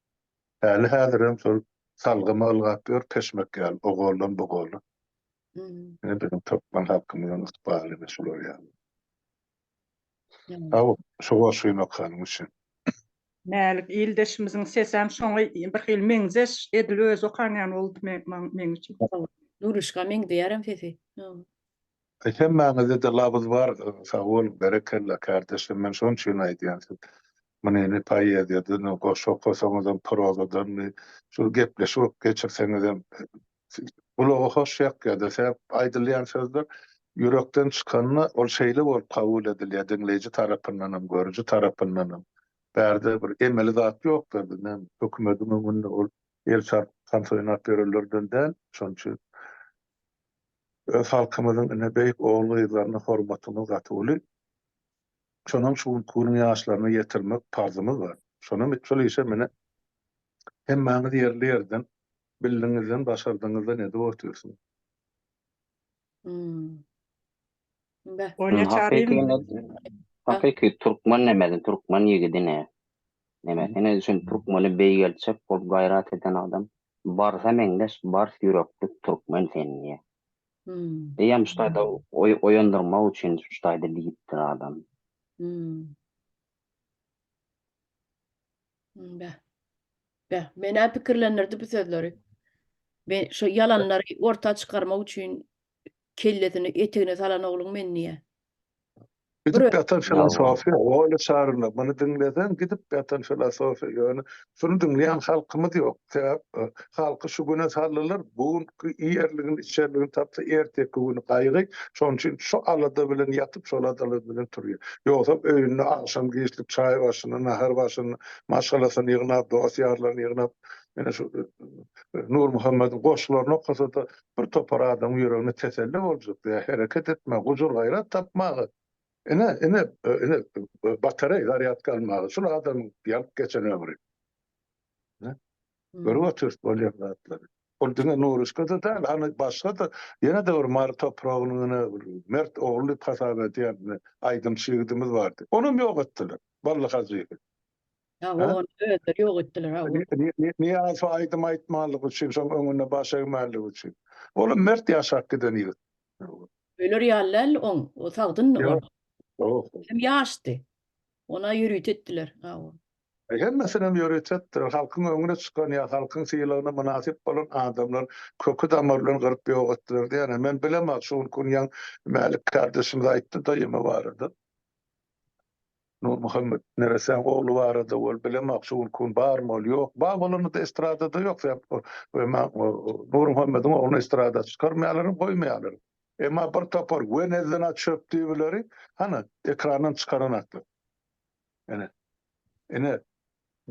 häli häzirem şol salgyma ylgap ýör peşmek ýaly o goldan bu gola. Ine biziň türkmen halkymyzyň ykbaly ine şular ýaly. Sag bol, şu goşgyny okanyň üçin. Mälik ildeşimiziň sesem şoňa bir hili meňzeş, edil özi okan ýaly boldy meň üçin. Nuruşka meňzeýärem sesi. Hemmäňizde-de labyz bar, sag boluň, berekella kärdeşler, men şonuň üçin aýdýan siz muny indi poeziýadan, goşgy okasaňyzam, prozadanmy, şu gepleşik geçirseňizem Gulaga hoş ýakýar-da, sebäp aýdylýan sözler ýürekden çykanda ol şeýle bolup kabul edilýär diňleýji tarapyndanam, görüji tarapyndanam. Bärde bir emeli zat ýok-da, biz näme hökümediň öňünde ol el çarpyp tans oýnap ýörenlerden däl. Şonuň üçin öz halkymyzyň ine beýik ogul-gyzlaryna hormatymyz gaty uly. Şonam şu günki günüň ýaşlaryna ýetirmek parzymyz bar. Şonam şol işe mine hemmäňiz ýerli-ýerden. Bildiňizden, başardyňyzdan edip otyrsyňyz. Hmm. Beh. Olýa Hakyky Çaryýew. Hakyky türkmen nemesi, türkmen ýigidi ne? Neme, ene üçin türkmeni beýgeltjek bolup gaýrat eden adam. Barsa meňzeş bars ýürekli türkmen sen diýýär. Hmm. Eýýäm şu taýda oý oýandyrmak üçin şu taýda diýipdir adam. Hmm. Beh. Beh, men-ä pikirlendirdi bu sözleri. Men şu ýalanlary orta çykarmak üçin kellesini etegine salan ogluň men diýýä. Gidip ýatan filosofiýa, oýly çaryna, muny diňleseň gidip ýatan filosofiýa, ýöne şuny diňleýän halkymyz ýok. Sebäp halky şu güne saldylar, bu günki iýerligini, içerligini tapsa erteki güni gaýgy, şonuň üçin şu alada bilen ýatyp, şol alada bilen turýar. Ýogsam öýünde agşam giçlik çaý başynda, nahar başynda maşgalasyny ýygnap, dost-ýarlaryny ýygnap, ine şu Nurmuhammediň goşgularyny okasa-da bir topar adamyň ýüregine teselli boljak, ýa hereket etmäge, gujur-gaýrat tapmaga, ine, ine, ine, batareý zarýadka almaga şul adamyň ýanyp geçen ömri. Ine, görüp otyrys bolýan zatlary. Ol diňe Nuryşka-da däl, hany başga-da, ýene-de bir Mary topragynyň ine bir mert ogly diýip hasap edýän ine aýdymçy ýigidimiz bardy. Onam ýok etdiler, Bally Hajyýewi. Hawa, ony özleri ýok etdiler, hawa. Nyýazow aýdym aýtmanlygy üçin, şoň öňünde baş egmänligi üçin. Olam mert ýaşap giden ýigit. Öler ýaly däldi oň, o sagdyndy ol. Ýok. Hem ýaşdy. Ona ýörite etdiler, hawa. Hemmesinem ýörite etdiler. Halkyň öňüne çykan ýa halkyň sylagyna mynasyp bolan adamlar köki-damary bilen gyryp ýok etdiler diýýän. Men bilemok, şu günki gün ýaň Mälik kardeşimiz aýtdy-da ýeme barada. Nurmuhammet neressäň ogly barada ol bilemok şu günki gün barmy ol ýok bar bolany-da estradada ýok sebäp Nurmuhammediň ogluny estrada çykarmaýarlaram goýmaýarlaram emma bir topar wenezina çöp düýbileri hany ekrandan çykaranaklar ine ine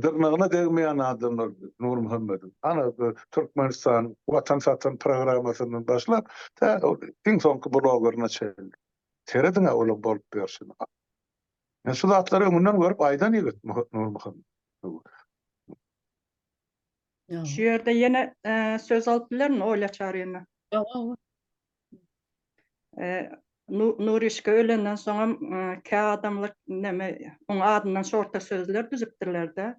dyrnagyna degmeýän adamlar Nurmuhammediň hany Türkmenistan watan satan programmasyndan başlap tä iň soňky blogerine çenli serediň-ä olaň bolup ýörşüne Men şu zatlary öňünden görüp aýdan ýigit Nurmuhammet. Şu ýerde ýene söz alyp bilerin Olýa Çaryýewna. Hawa. Nuryşka ölenden soňam kä adamlar neme oň adyndan şorta sözler düzüpdirler-de.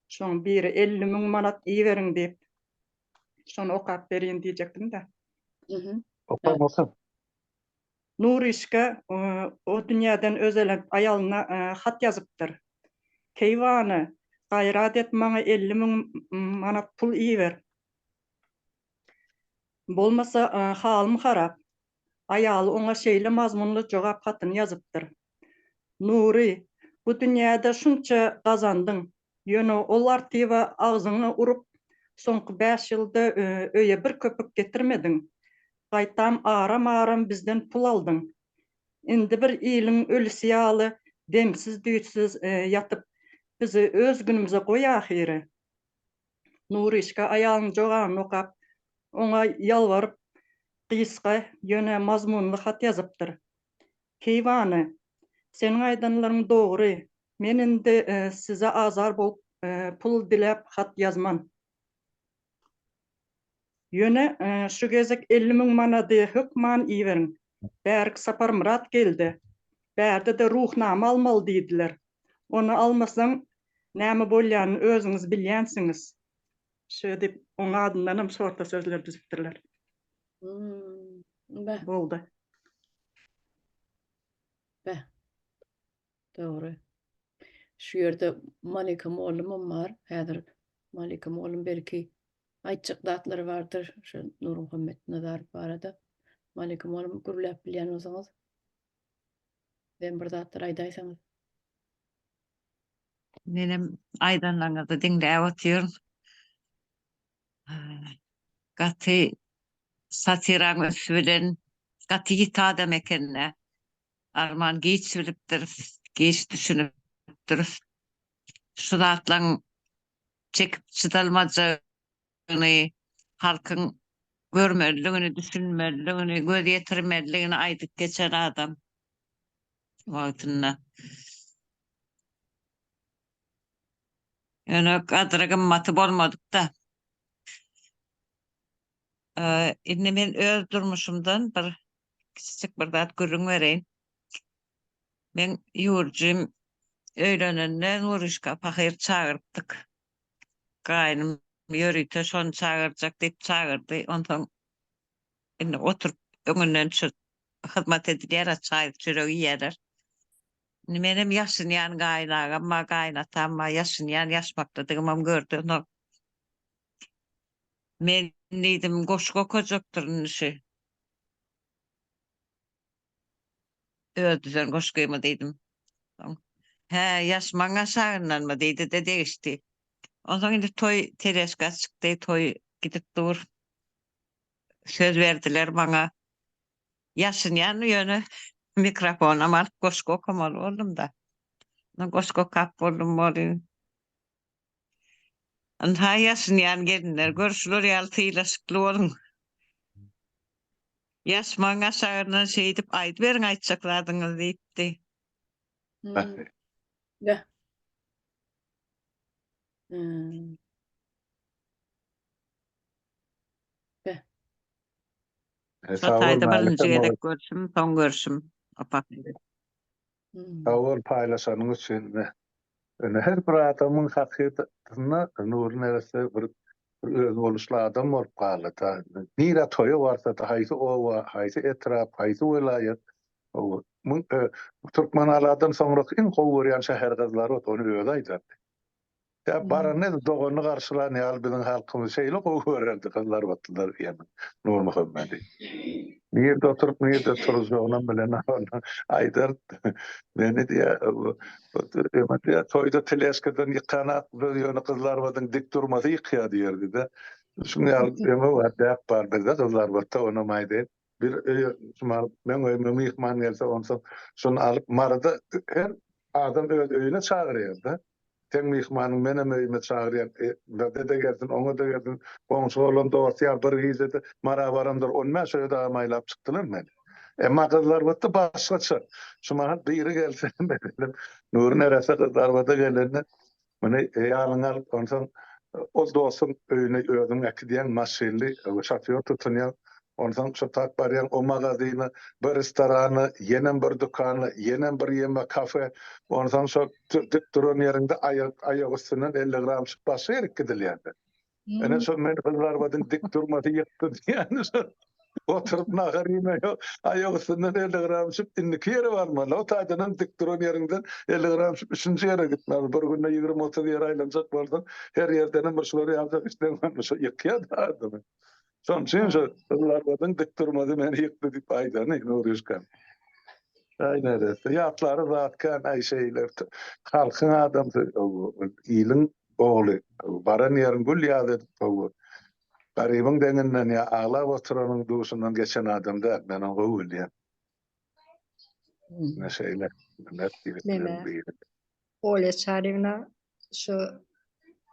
Şoň biri 50 müň manat iberiň diýip. Şony okap berýin diýjekdim-de. Oka, oka. Nuryşka o dünýäden özelenip aýalyna hat ýazypdyr. Keýwany, gaýrat et maňa 50 müň manat pul iber. Bolmasa halym harap. Aýaly oňa şeýle mazmunly jogap hatyny ýazypdyr. Nury, bu dünýäde şunça gazandyň, ýöne ol artiwe agzyňy urup, soňky bäş ýylda öýe bir köpük getirmediň. Gaýtam aram-aram bizden pul aldyň. Indi bir iliň ölüsi ýaly demsiz-düýtsüz ýatyp, bizi öz günümize goý ahyry. Nuryşka aýalynyň jogabyny okap, oňa ýalbaryp, gysga, ýöne mazmunly hat ýazypdyr. Keýwany, seniň aýdanlaryň dogry. Men indi size azar bolup pul diläp hat ýazman. Ýöne şu gezek 50 müň manady hökman iberiň. Bärik Saparmyrat geldi. Bärde-de Ruhnama almaly diýdiler. Ony almasaň, näme bolýanyny özüňiz bilýänsiňiz. Şeý diýip, oň adyndanam şorta sözler düzüpdirler. Beh. Boldy. Beh. Dogry. Şu ýerde Malika mollumam bar. Häzir Malika mollum belki aýtjak zatlary bardyr şu Nurmuhammet Nazarow barada. Malika mollum gürläp bilýän bolsaňyz, sizem bir zatlar aýdaýsaňyz. Menem aýdanlaryňyzy diňläp otyryn. Gaty satiraň üsti bilen gaty ýiti adam eken-dä. Arman giç bilipdiris, giç düşünipdiris. Şu zatlaň çekip çydalmajagyny, halkyň görmelidigini, düşünmelidigini, göz ýetirmelidigini aýdyp geçen adam wagtynda. Ýöne gadyry gymmaty bolmadyk-da. Indi men öz durmuşymdan bir kiçijik bir zat gürrüň bereýin. Meň ýurjym öýlenende Nuryşka pahyr çagyrypdyk. Gaýynym ýörite şony çagyrjak diýip çagyrdy. Onsoň indi oturyp öňünden şu hyzmat edilýär-ä, çaý, çörek iýýärler. Indi menem ýaşynýan gaýyn agam bar, gaýyn atam bar, ýaşynýan, ýaşmakdadygymam gördi. Onsoň men diýdim, goşgy okajakdyryn şu. Öz düzen goşgymy diýdim. Soň, Hä, ýaşmagyň aşagyndanmy diýdi-de degişdi. Onsoň indi toý teležka çykdy, toý gidip dur. Söz berdiler maňa. Ýaşynýan ýöne mikrofonam alyp goşgy okamaly boldum-da. Ondan goşgy okap boldum welin. Ynha ýaşynýan gelinler, gör şular ýaly sylaşykly boluň. Ýaşmagyň aşagyndan şeýdip aýdyberiň aýtjak zadyňyzy diýipdi. Hmm. Beh. Hmm. Beh. Şo taýda birinji gezek görşüm, soň görşüm. Opa. Hmm. Sag bol paýlaşanyň üçin. Ine her bir adamyň hakydasynda Nury neresse bir bir özboluşly adam bolup galdy-da. Nirä toýa barsa-da, haýsy oba, haýsy etrap, haýsy welaýat, Türkmenaladan soňraky iň gowy görýän şäher gyzlary ony özi aýdardy. Ýa baranda edil doganyny garşylan ýaly biziň halkymyz şeýle gowy görerdi gyzlarbatlylar diýen Nurmuhammedi. Nirde oturyp nirde turjagynam bilenok aýdardy. Meni diýä öňe diýä toýda teležkadan ýykanak biz ýöne gyzlarbadyň dik durmasy ýykýa diýerdi-de. Şuň ýaly öňe bar däp bar bizde gyzlarbatda onam aýdaýyn. Bir öýe şumal meň öýüme myhman gelse onsoň şuny alyp Maryda her adam öz öýüne çagyrýar-da. Seň myhmanyň menem öýüme çagyrýan, bize-de gelsin, oňa-da gelsin, goňşy bolan dost ýar bir gijede Mara baramdyr on bäş öýe dagam aýlap çykdylar meni. Emma Gyzlarbatda başgaça. Şu mahal biri gelse meselem Nury neresse Gyzlarbada gelende Muny ýanyňa alyp, onsoň ol dostuň öýüne özüň äkidýäň, maşynly, şofýor tutunýaň. Onsoň şo tap barýaň o magazyna, bir restorana, ýenem bir dükana, ýenem bir ýeme kafe. Onsoň şo dik duran ýeriňde aýak aýak üstünden 50 gram çykyp başga ýerik gidilýär-de. Ene şo men Gyzlarbadyň dik durmasy ýykdy diýýän şo. Oturyp nahar iýme ýok. Aýak üstünden 50 gram içip indiki ýere barmaly. O taýdanam dik duran ýeriňden 50 gram içip üçünji ýere gitmeli. Bir günde 20-30 ýere aýlanjak bolsaň, her ýerdenem bir şular ýaljak işleň barmy, şo ýykýar-da adamy. Şonuň üçin şo Gyzlarbadyň dik durmasy meni ýykdy diýip aýdany Nuryşkam. Aý neresse, ýatlary zat kän, aý şeýle halkyň adamsy, iliň ogly, baran ýerin gül ýaz edip gowy. Garybyň deňinden ýa aglap oturanyň duşundan geçen adam däl, men ony gowy bilýän. Ine şeýle, mert ýigitleriň biri. Olýa Çaryýewna şu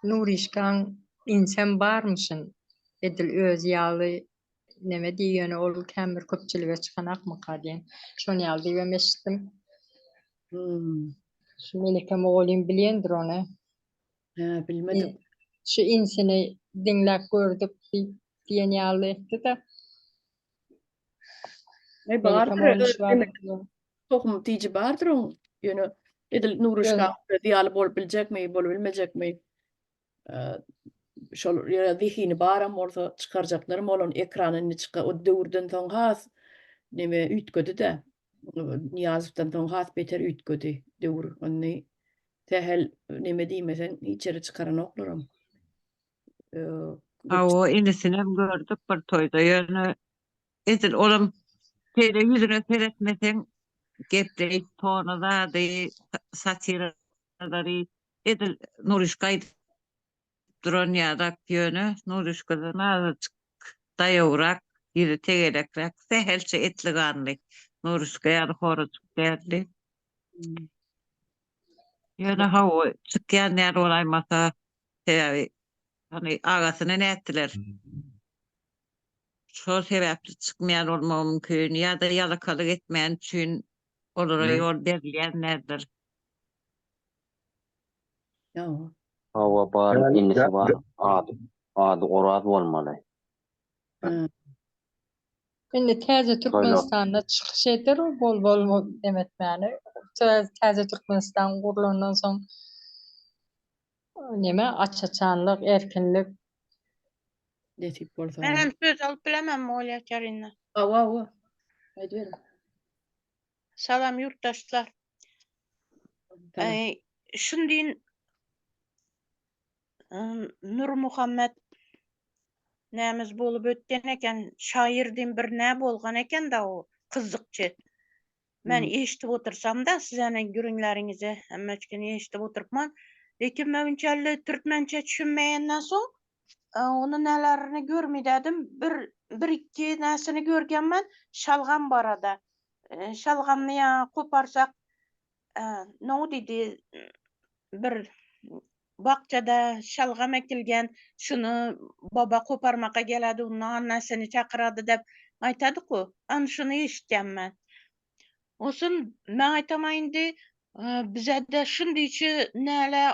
Nuryşkaň insem barmyşyn, edil özi ýaly neme diý ýöne ol kän bir köpçülige çykanakmyka diýen. Şony ýaly diýibem eşitdim. Hmm. Şu Melike mugallym bilýändir ony. Hä, bilmedim. Şu insini diňläp gördük diýip diýen ýaly etdi-de. Aý bardyr, tohum tiji bardyr oň. Ýöne edil Nuryşka ýaly bolup biljekmi, bolup bilmejekmi? Şol ýere zehini baram bolsa çykarjaklaram bolan ekrana indi çyka o döwürden soň has neme üýtgedi-de. Nyýazowdan soň has beter üýtgedi döwür. Indi sähel neme diýmeseň hiç ýere çykaranoklaram. Hawa, inisinem gördük bir toýda ýöne edil olam şeýle ýüzüne seretmeseň gepleýiş tony zady satiralary Edil Nuryşka aýdyp duran ýadak, ýöne Nuryşkadan azajyk daýawrak, ýüzi tegelekräk, sähelçe etli-ganly. Nuryşka ýaly horajyk däldi. Ýöne hawa, çykýan ýaly bolaýmasa, sebäbi hany agasyny nätdiler? Şol sebäpli çykmaýan bolmagy mümkin ýa-da ýalakalyk etmäni üçin olara ýol berilýän däldir. Hawa bar inisi bar ady ady Oraz bolmaly. Indi täze Türkmenistanda çykyş eder o bol bol dem etmäni. Täze Türkmenistan gurlandan soň neme aç-açanlyk, erkinlik. Nesip bolsa. Men hem söz alyp bilemem Olýa Karina. Hawa, hawa. Aýdyberiň. Salam ýurtdaşlar. Salam. Şundin Nurmuhammet nämiz bolup ötgen eken, şaýyr diýen bir nä bolgan eken-da o kyzykçy. Men eşidip otursam-da sizäniň gürrüňleriňizi hemmeçkini eşidip oturypman. Lekin men unçally türkmençe düşünmeýänden soň ony nälerini görmedädim. Bir bir-iki näsini görgenmen şalgam barada. Şalgamny ýa koparsak no diýdi bir bakjada şalgam ekilgen şuny baba koparmaka geledi onda annasyny çakyrady dep aýtadyku an şuny eşitýän men. Osun men aýtama indi bizede şundyçy näle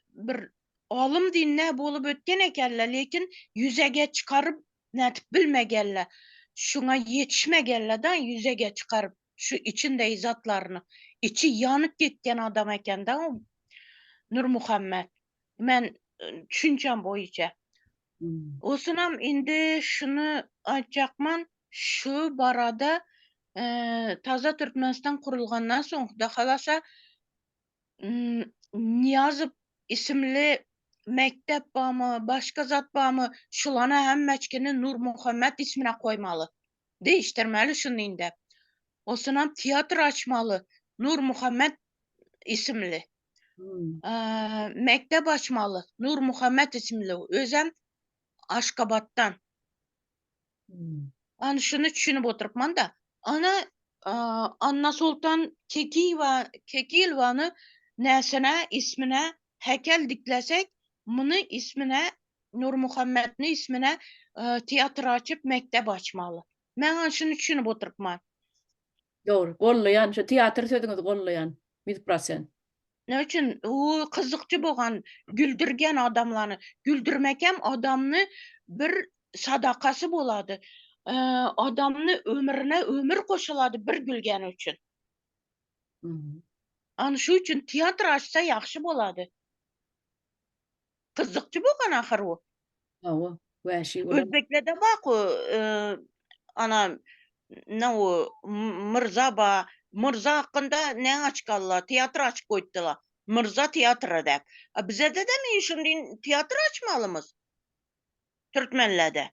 bir alym diýin nä bolup ötgen ekenler lekin ýüzege çykaryp nätip bilmegenler şuňa ýetişmegenler da ýüzege çykaryp şu içindei zatlaryny içi ýanyp gitgen adam eken da o Nurmuhammet men düşünjem boýunça. Osunam indi şuny aýtjakman şu barada taza Türkmenistan kurulgandan soň Huda halasa Nyýazow isimli mekdep barmy başga zat barmy şulana hemmeçkini Nurmuhammet ismine koýmaly. Değiştirmeli şuny indi. Osunam teatr açmaly Nurmuhammet isimli. Mekdep açmaly Nurmuhammet isimli. Özem Aşgabatdan. Ana şuny düşünip oturypman da. Ana Annasoltan Kekiýewa Kekilowany näsine ismine hekel diklesek, muny ismine Nurmuhammetni ismine teatr açyp mekdep açmaly. Men ana şuny düşünip oturypman. Dogry. Gollaýan. Şu teatr sözüňizi gollaýan. 100%. Ne üçin u gyzykçy bolgan güldürgen adamlany güldürmekem adamny bir sadakasy bolady. Adamny ömrüne ömür goşulady bir gülgeni üçin. Ana şu üçin teatr açsa ýagşy bolady. Gyzykçy bolgan ahyr u. Hawa, wäşi bolan. Özbeklerde bak o ana ne o Myrza ba Myrza hakynda ne açkallar teatr açyp goýupdylar. Myrza teatry däp. A bizede de men şundy teatr açmalymyz. Türkmenlerde.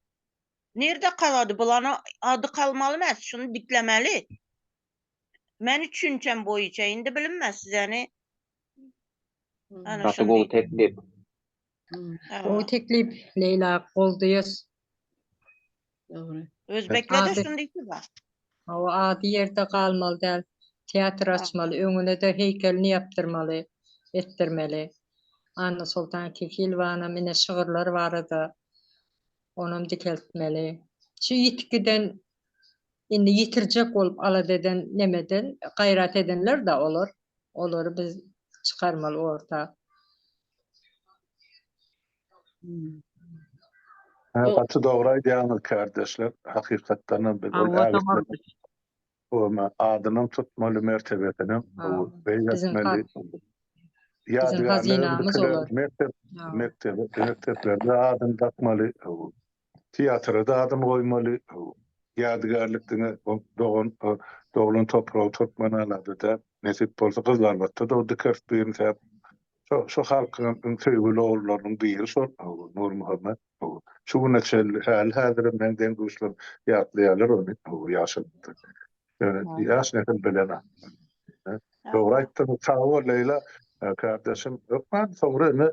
Nirde kalady bulany ady kalmaly emas şuny diklemeli. Meni düşünçem boýunça indi bilinmez sizeni. Ana Gaty gowy teklip. Gowy teklip Leýla goldaýas. Dogry. Özbeklerde şundyky bar. Hawa ady ýerde galmaly däl. Teatr açmaly, öňüne-de heýkelini ýapdyrmaly, etdirmeli. Annasoltan Kekilowanam ine şygyrlar barada onam dikeltmeli. Şu ýitip giden indi ýitirjek bolup alada eden nemeden gaýrat edenler-de olar. Olary biz çykarmaly orta. Hä, gaty dogry aýdýaňyz kärdeşler. Hakykatdanam biz ol ägirtleriň adynam tutmaly, mertebesinem beýgeltmeli. Biziň hazynamyz olar. Mekdep, mekdeplerde adyny dakmaly. Teatra-da adyny goýmaly. Ýadygärlik diňe dogan doglan topragy Türkmenalada däl. Nesip bolsa Gyzylarbatda-da dikeris birini sebäp şo şo halkyň iň söýgüli ogullarynyň biri şol Nurmuhammet. Şu güne çenli häli-häzirem meň deň-duşlarym ýatlaýarlar ony ýaşalykda. Ýöne ýaş nesil bilenok. Dogry aýtdyň, sag bol Leýla kardeşim. Hökman soňra indi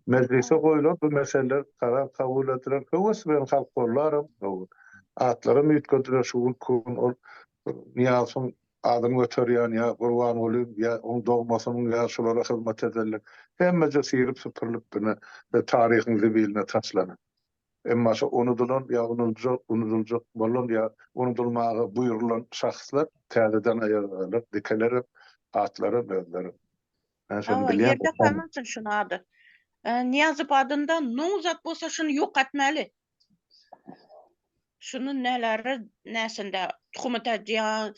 mejlise goýular bu meseleler, karar kabul ediler. Höwes bilen halk gollaram. Atlaram üýtgediler şu günki gün ol Nyýazowyň adyny göterýän ýa Gurbangulyň ýa oň dogmasynyň ýa şulara hyzmat edenler hemmeje syryp-süpürilip ine taryhyň zibiline taşlanan. Emma şo unudylan ýa unudyljak, unudyljak bolan ýa unudylmaga buýrulan şahslar täzeden aýaga galar, dikelerem, atlaram, özlerem. Men şony Hawa, bilýän. ýerde galmasyn şuny ady. Nyýazow adynda noň zat bolsa şuny ýok etmeli. Şuny näleri näsinde tuhumy täjýan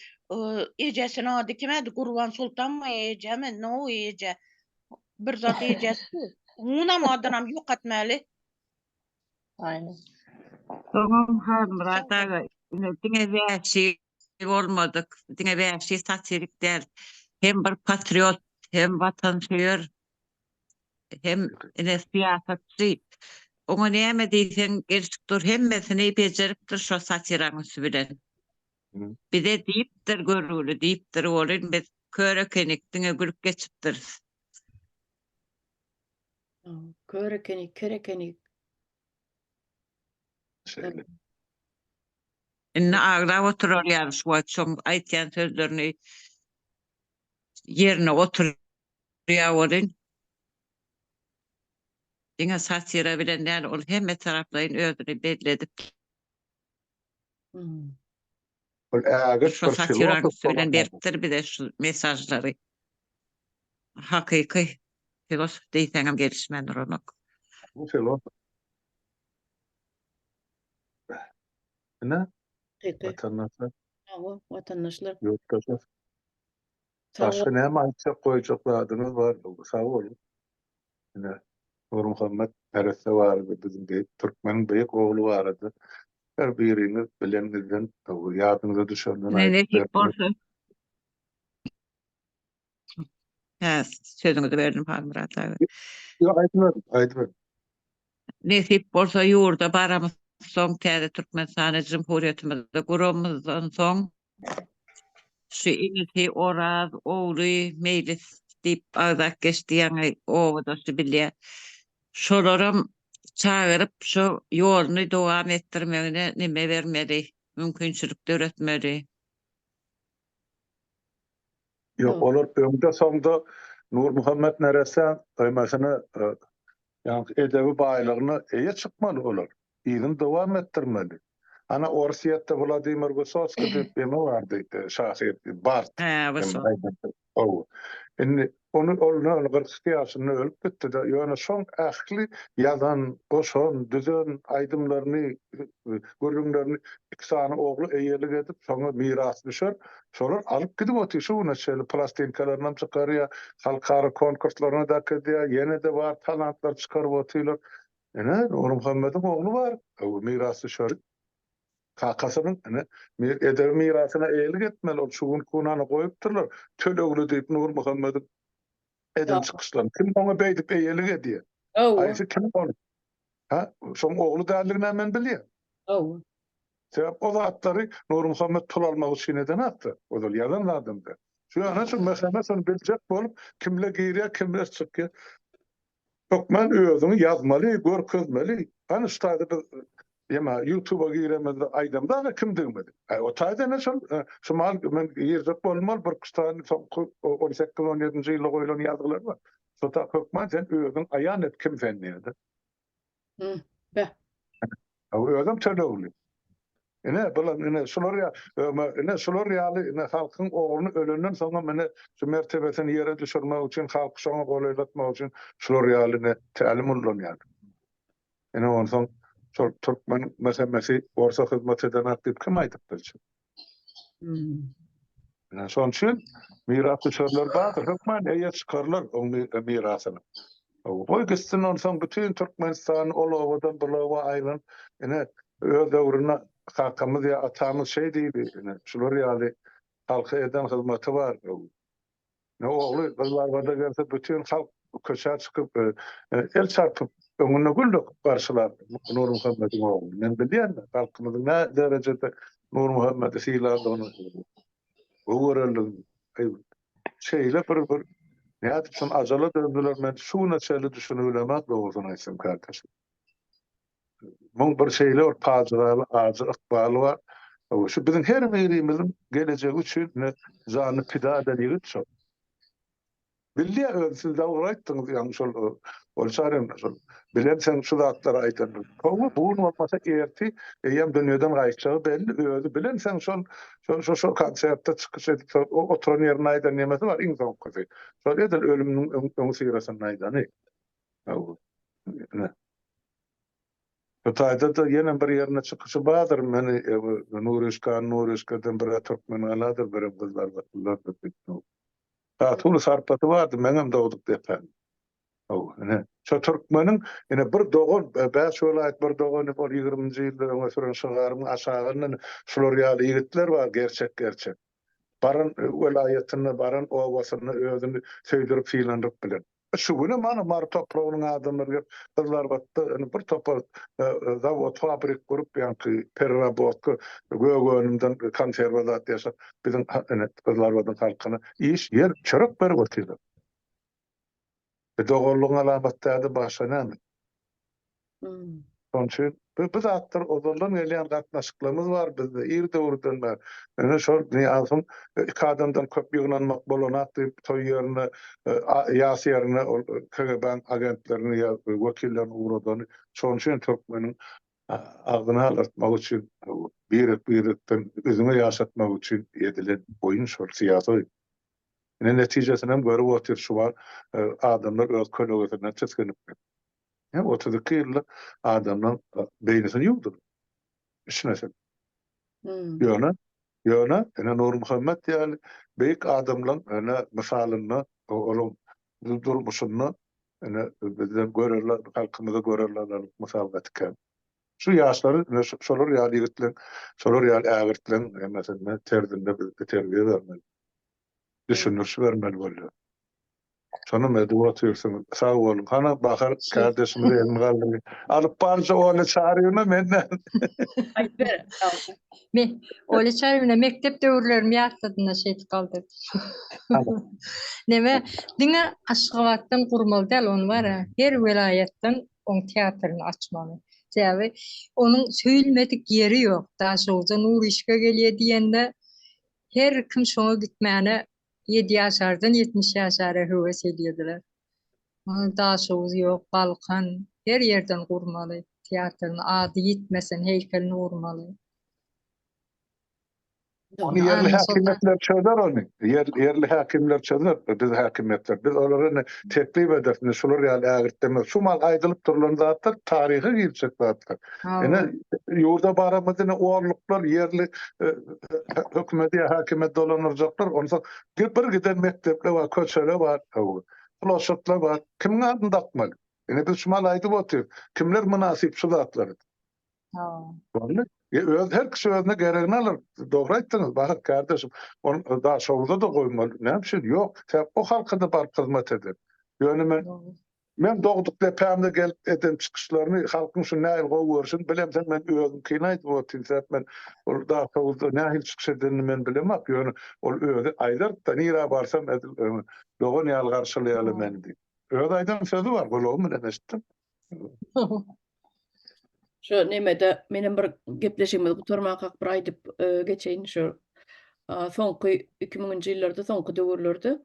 ejesiniň ady kim edi Gurban Sultanmy ejemi no eje bir zat ejesi munam adynam ýok etmeli. Aýna. Soňam Halmyrat aga ine diňe wäşi bolmadyk, diňe wäşi satirik däl, hem bir patriot, hem watansöýer hem ine syýasatçy. Oňa näme diýseň gelşip dur, hemmesini bejeripdir şo satiraň üsti bilen. Bize diýipdir görgüli diýipdir welin biz kör ekenik diňe gülüp geçipdiris. Kör ekenik, ker ekenik. Şeýle. Indi aglap oturar ýaly şu wagt şoň aýtýan sözlerini ýerine otur Ýa welin, diňe satira bilen däl, ol hemme taraplaýyn özüni belli edip. Ol ägirt Şu bir satiranyň filosof üsti bilen bolan adam. beripdir bize şu mesajlary. Hakyky filosof diýseňem gelişmän duranok. Bu filosof. Ine, Hakyky. watandaşlar. Hawa, watandaşlar. Ýurtdaşlar. Sag Başga näme aýtjak goýjak zadyňyz bar sag boluň. Ine Nurmuhammet neresse barada biziň beýik türkmeniň beýik ogly barada her biriňiz bileniňizden ýadyňyza düşenden Ne aýdyp nesip berdiňiz. bolsa. Hä, sözüňizi berdim Halmyrat aga. Ýok aýdyberiň, aýdyberiň. Nesip bolsa ýurda baramyzsoň täze Türkmenistany Jumhuriýetimizi guramyzdan soň Şu inisi Oraz ogly Meýlis diýip agzap geçdi ýaňy obadaşy bilýä. Şolaram çagyryp şo ýoluny dowam etdirmegine neme bermeli, mümkinçilik döretmeli. Ýok, olar öňde soňda Nurmuhammet neressäň öýmesine ýaňky edebi baýlygyna eýe çykmaly olar. Yzyny dowam etdirmeli. Ana Orsýetde Wladimir Wysotskiý diýip eme bardy, şahyr, bard. Hä, Wysotskiý. Hawa. Indi ony ol ol 42 ýaşynda ölüp gitdi-de, ýöne şoň ähli ýazan, goşan, düzen aýdymlaryny, gürrüňlerini iki sany ogly eýelik edip, şoňa mirasdüşer. Şolar alyp gidip otyr şu güne çenli plastinkalaryny hem çykarýar, halkara konkurslaryna äkidýär, ýene-de bar talantlar çykaryp otyrlar. Ine, Nurmuhammediň ogly bar, mirasdüşeri. Kakasynyň, ine, edebi mirasyna eýelik etmeli, ol şu günki gün hany goýupdyrlar, tölegli diýip Nurmuhammediň eden çykyşlaryny. Kim oňa beýdip eýelik edýär? Haýsy kim ol? Hä? Şoň ogly däldigini men bilýän. Hawa. Sebäp o zatlary Nurmuhammet pul almak üçin edenokdy. Ozal ýazan zadam däl. Şu ýöne şu mesele şony biljek bolup kimler girýär, kimler çykýar. Hökman özüňi ýazmaly, görkezmeli. Hany şu taýda biz ýa ýutuba giremizde aýdamda kimdigimizi. Aý o taýda ine şol şu mal men girjek bolmaly bir iki sany soňky 18 17-nji ýylda goýlan ýazgylar bar. Şo ta hökman sen özüň aýan et kim sen diýende. Hı, be. Özem tölegli. Ine, bular ine şular ýa ine şular ýaly ine halkyň ogluny ölenden soňam ine şu mertebesini ýere düşürmek üçin halky şoňa golaýlatmak üçin şular ýaly ine tälim ullanýar. Ine onsoň şol türkmen mesemesi orsa hyzmat edenak diýip kim aýdyp biljek? Ine şonuň üçin mirasdüşerler bardyr, hökman eýe çykarlar oň mirasyna. Goý gitsin onsoň bütin Türkmenistan ol obadan bul oba aýlanyp, ine öz döwründe kakamyz ýa atamyz şeý diýdi, ine şular ýaly halka eden hyzmaty bar. Ne ogly Gyzlarbada gelse bütin halk köçä çykyp el çarpyp öňünde gül döküp garşylar Nurmuhammediň ogluny. Men bilýän halkymyzyň nä derejede Nurmuhammedi sylandygyny, gowy görendigini. Şeýle bir bir nädip şuny ajala döndüler men şu güne çenli düşünibilemok dogrusyny aýtsam kardeşim. Muň bir şeýle bir pajygaly ajy ykbaly bar. Şu biziň her birimiziň gelejegi üçin ine janyny pida eden ýigit şol. Bilýär özi siz dogry aýtdyňyz ýaňy şol Bolçaryn şol bilenseň şu zatlary aýdan. Hawa bu gün bolmasa erti eýýäm dünýeden gaýtjagy belli özi bilenseň şol şol şo şo konsertde çykyş edip şol oturan ýerinde aýdan nemesi bar iň soňkusy. Şol edil ölüminiň öňüsyrasynda aýdany. Hawa. Ine. Bu taýda-da ýene bir ýerine çykyşy bardyr. Meni Nuryşkany Nuryşkadan bir-ä Türkmengaladyr, birem Gyzlarbatlylardyr diýip. Gaty uly sarpasy bardy meňem dogduk depäm. Hawa, ine, şo türkmeniň, ine, bir dogan, bäş welaýat bir dogan diýip, ol ýigriminji ýylda öňe süren şygarynyň aşagynda şular ýaly ýigitler bar, gerçek-gerçek. Baran welaýatynda, baran obasynda özüni söýdürip, sylandyryp bilen. Şu günem ana Mary topragynyň adamlary gelip, Gyzlarbatda ine bir topar zawod, fabrik gurup, ýaňky pererabotka, gök önümden konserwa zat ýasap, biziň ine Gyzlarbadyň halkyna iş, ýer, çörek berip otyrlar. Bu doganlygyň alamaty dälde başga näme? Şonuň üçin bu bu zatlar ozaldan gelýän gatnaşyklarymyz bar bizde ir döwürden bäri. Ine şol Nyýazowyň iki adamdan köp ýygnanmak bolanak diýip toý ýerine ýas ýerine ol KGB-niň agentlerini ýa wekillerini ugradany şonuň üçin türkmeniň agzyny alartmak üçin birek-birekden üzňe ýaşatmak üçin edilen oýun şol syýasy oýun. Ine netijesinem görüp otyr şu wagt adamlar öz kölegesinden tisginip. Ine 32 ýylda adamlaň beýnisini ýuwdular. Içmesin. Ýöne, ýöne ine Nurmuhammet ýaly beýik adamlaň ine mysalynda olaň durmuşynda ine bizden görelde halkymyza görelde alarlyk mysal gaty kän. Şu ýaşlary ine şolar ýaly ýigitleň, şolar ýaly ägirtleň hemmesinde terzinde biz terbiýe bermeli. Düşündiriş bermeli bolýar. Şonam edip otyrsyňyz. Sag boluň. Hany Bahar kardeşimiz elini galdyrdy. Alyp baryjy Olya Çaryýewna menden. Aýt ber. Men Olya Çaryýewna mekdep döwürlerimi ýatladym-da şeýdip galdyrdy. Neme, diňe Aşgabatdan gurmaly däl ony bar-a, her welaýatdan oň teatryny açmaly. Sebäbi onuň söýülmedik ýeri ýok. Daşoguzda Nuryşka gelýär diýende Her kim şoňa gitmäne ýedi ýaşardan 70 ýaşara höwes edýärdiler. Muny Daşoguz ýok, Balkan, her ýerden gurmaly teatryny, ady ýitmesin, heýkelini gurmaly. Ony ýerli häkimiýetler çözer ony. Ýerli häkimler çözer, biz häkimiýetler. Biz olara indi teklip ederis. Indi şular ýaly ägirt demez. Şu mal aýdylyp durlan zatlar taryha girjek zatlar. Ine ýurda baramyzda ine orluklar ýerli hökümeti ýa häkimiýeti dolandyrjaklar. Onsoň bir giden mekdepler bar, köçeler bar, ploşadlar bar. Kimiň adyny dakmaly? Ine biz şu mal aýdyp otyrys. Kimler mynasyp şu zatlara? Boldy. Öz her kişi özüne geregini alar. Dogry aýtdyňyz, Bahat kardeşim. Ony Daşoguzda-da goýmaly. Näme üçin? Ýok. Sebäp o halka-da baryp hyzmat eder. Ýöne men men dogduk depämde gelip eden çykyşlaryny halkyň şu nähili gowy görşüni bilemsoň men özümkini aýdyp otyryn. Sebäp men ol Daşoguzda nähili çykyş edenini men bilemok. Ýöne ol özi aýdardy-da, nirä barsam edil dogan ýaly garşylaýarlar meni diýip. Öz aýdan sözi bar, gulagym bilen eşitdim. Şu nemede menem bir gepleşigimizi gutarmakak bir aýdyp e, geçeýin şu soňky 2000-nji ýyllarda soňky döwürlerde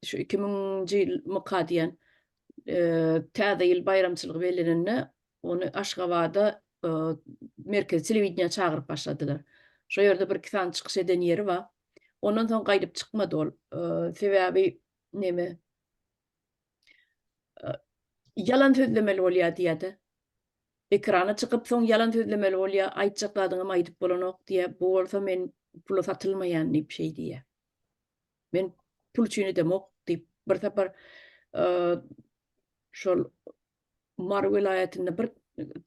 şu 2000-nji ýylmyka diýen e, täze ýyl baýramçylygy bellenende ony Aşgabada e, merkezi telewideniýä çagyryp başladylar. Şo ýerde bir iki sany çykyş eden ýeri bar. Ondan soň gaýdyp çykmady ol. Sebäbi neme Ýalan sözlemeli bolýar diýýär-de. Ekrana çykyp soň ýalan sözlemeli bolýar, aýtjak zadyňam aýdyp bolanok diýýär. Bu bolsa men pula satylmaýan diýip şeý diýýär. Men pul üçin edemok diýip bir sapar şol Mary welaýatynda bir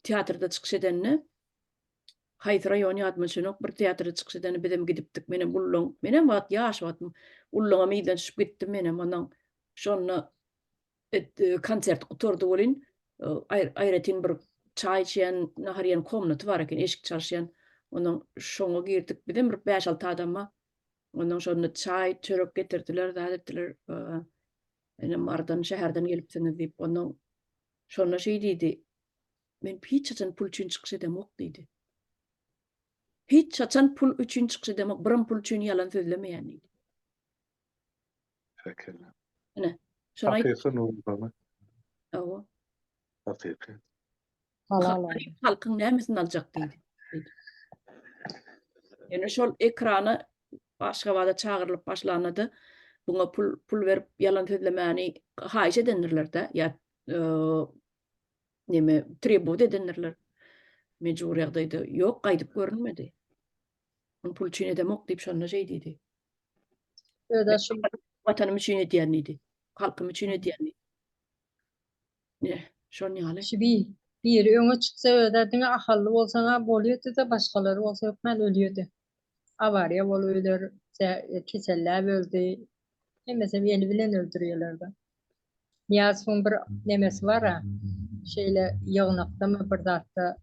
teatrda çykyş edende haýsy raýon ýadyma düşenok bir teatrda çykyş edende bizem gidipdik. Menem ullaň, menem wagt ýaş wagtym ullaňam yzdan düşüp gitdim menem ondan Şonda konsert gutardy welin, aýratyn bir çaý içýän, nahar iýen komnaty bar eken, eşik çalyşýan. Ondan şoňa girdik. Bizem bir bäş-alty adam bar. Ondan şonda çaý, çörek getirdiler, zat etdiler. Ine Marydan, şäherden gelipsiňiz diýip. Ondan şonda şeý diýdi. Men hiç haçan pul üçin çykyş edemok diýdi. Hiç haçan pul üçin çykyş edemok, birim pul üçin ýalan sözlemeýän diýdi. Berekella. Ine, şony aýt. Hakyky Nurmuhammet. Hawa. Hakyky. Halal Halkyň nämesini aljak diýdi. Ýöne şol ekrana Aşgabada çagyrylyp başlanda-da buňa pul pul berip ýalan sözlemäni haýyş edendirler-de, ýa e, Neme trebowat edendirler. Mejbur ýagdaýda ýok gaýdyp görünmedi. Ony pul üçin edemok diýip şonda şeý diýdi. Öde şu Watanym üçin edýän diýdi. Halkym üçin edýän diýdi. Ne, şon ýaly. Şu bir biri öňe çyksa öde diňe ahally bolsaň-a bolýardy-da başgalary bolsa hökmän ölýärdi. Awariýa bolup öler, keselläp öldi. Hemmesem eli bilen öldürýärler-de. Nyýazowyň bir nemesi bar-a, şeýle ýygnakdamy bir zatda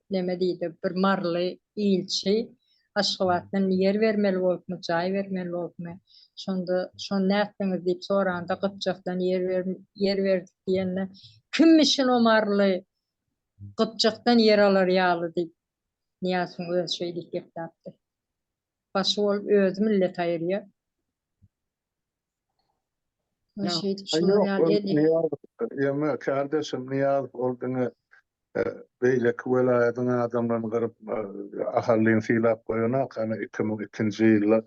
neme diýdi, bir maryly ilçi Aşgabatdan ýer bermeli bolupmy, jaý bermeli bolupmy, şonda şony nätdiňiz diýip soranda Gypjakdan ýer ber ýer berdik diýende, kimmişin o maryly Gypjakdan ýer alar ýaly diýip, Nyýazowyň özi şeý diýip gepläpdi. Başy bolup özi millet aýyrýar. Şeýdip şular ýaly eli. Ýa kardeşim Nyýazow ol diňe beýleki welaýatyň adamlaryny gyryp Ahallyny sylap goýanak ana 2002-nji ýylda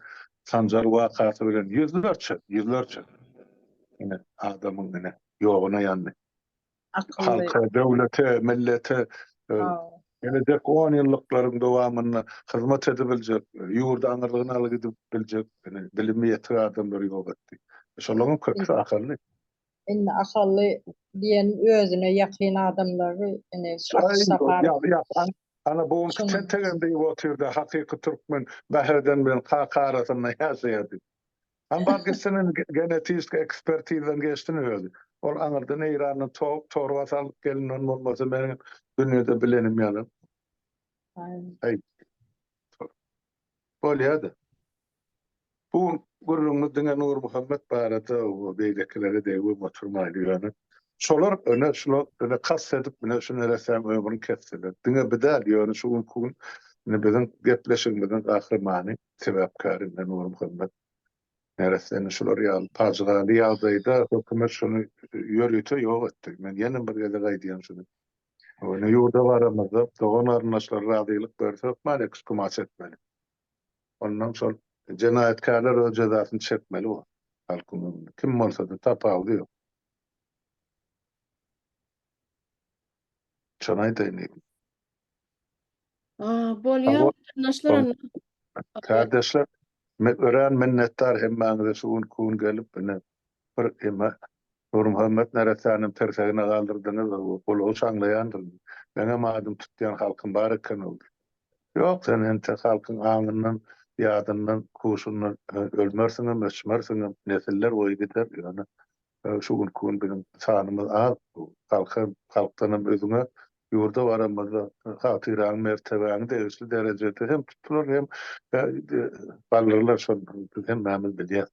Sanjar wakasy bilen ýüzlerçe ýüzlerçe ine adamyň ine ýoguna ýandy. Halka, döwlete, millete gelejek on ýyllyklaryň dowamynda hyzmat edibiljek, ýurdy aňyrlygyna alyp gidip biljek bilimi ýetik adamlary ýok etdi. Şolaryň köpüsi ahally. Indi ahally diýen özüne ýakyn adamlary ine şu Saparow. Ana bu günki tentegem diýip otyrda hakyky türkmen Bäherden bilen Kaka arasynda ýaşaýar diýip. Han bar gitsin indi genetiski ekspertizadan geçsin özi. Ol aňyrdan Eýrandan torba salyp gelinden bolmasa meniň dünýede bilenim ýalan. Aý. Bolýa-da. Bu gün gürrüňimiz diňe Nurmuhammet barada we beýlekilere degibem oturmaýly ýöne. Şolar öne şular öne kast edip mine şu neressäň ömrüni kesdiler. Diňe bi däl ýöne şu günki gün indi biziň gepleşigimiziň gahrymany sebäpkäri indi Nurmuhammet neressäni şular ýaly pajygaly ýagdaýda hökümet şuny ýörite ýok etdi. Men ýene bir gezek aýdýan şuny. Ýöne ýurda baramyzda dogan-garyndaşlar razylyk berse hökman eksgumasiýa etmeli. Ondan şol jenaýatkärler öz jezasyny çekmeli bor halkyň öňünde. Kim bolsa-da tapawudy ýok. Şony aýdaýyn diýdim. Bolýar watandaşlar onda. Kardeşler, men örän minnetdar hemmäňize şu günki gün gelip ine bir eme Nurmuhammet neressäniň tirsegine galdyrdyňyz, gulagy çaňlaýandyr. Meňem adym tutýan halkym bar eken ol. Ýok, sen entek halkyň aňyndan, ýadyndan, huşundan ölmersiňem, öçmersiňem, nesiller boýy gider, ýöne şu günki gün biziň sanymyz az, halka, halkdanam özüňe ýurda baramyzda hatyraň, mertebäňi degişli derejede hem tutular, hem galdyrlar, şony biz hemmämiz bilýäs,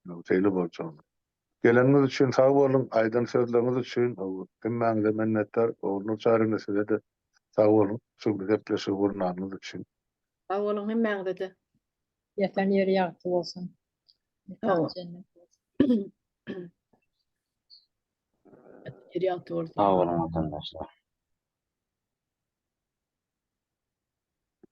şeýle boljagyny. Geleniňiz üçin sag boluň, aýdan sözleriňiz üçin hemmäňize minnetdar. Ogulnur Çaryna size-de sag boluň şu gepleşigi gurnanyňyz üçin. Sag boluň hemmäňize-de. Ýatan ýeri ýagty bolsun. Mekany jennet bolsun. Ýatan ýeri ýagty bolsun. Sag boluň watandaşlar.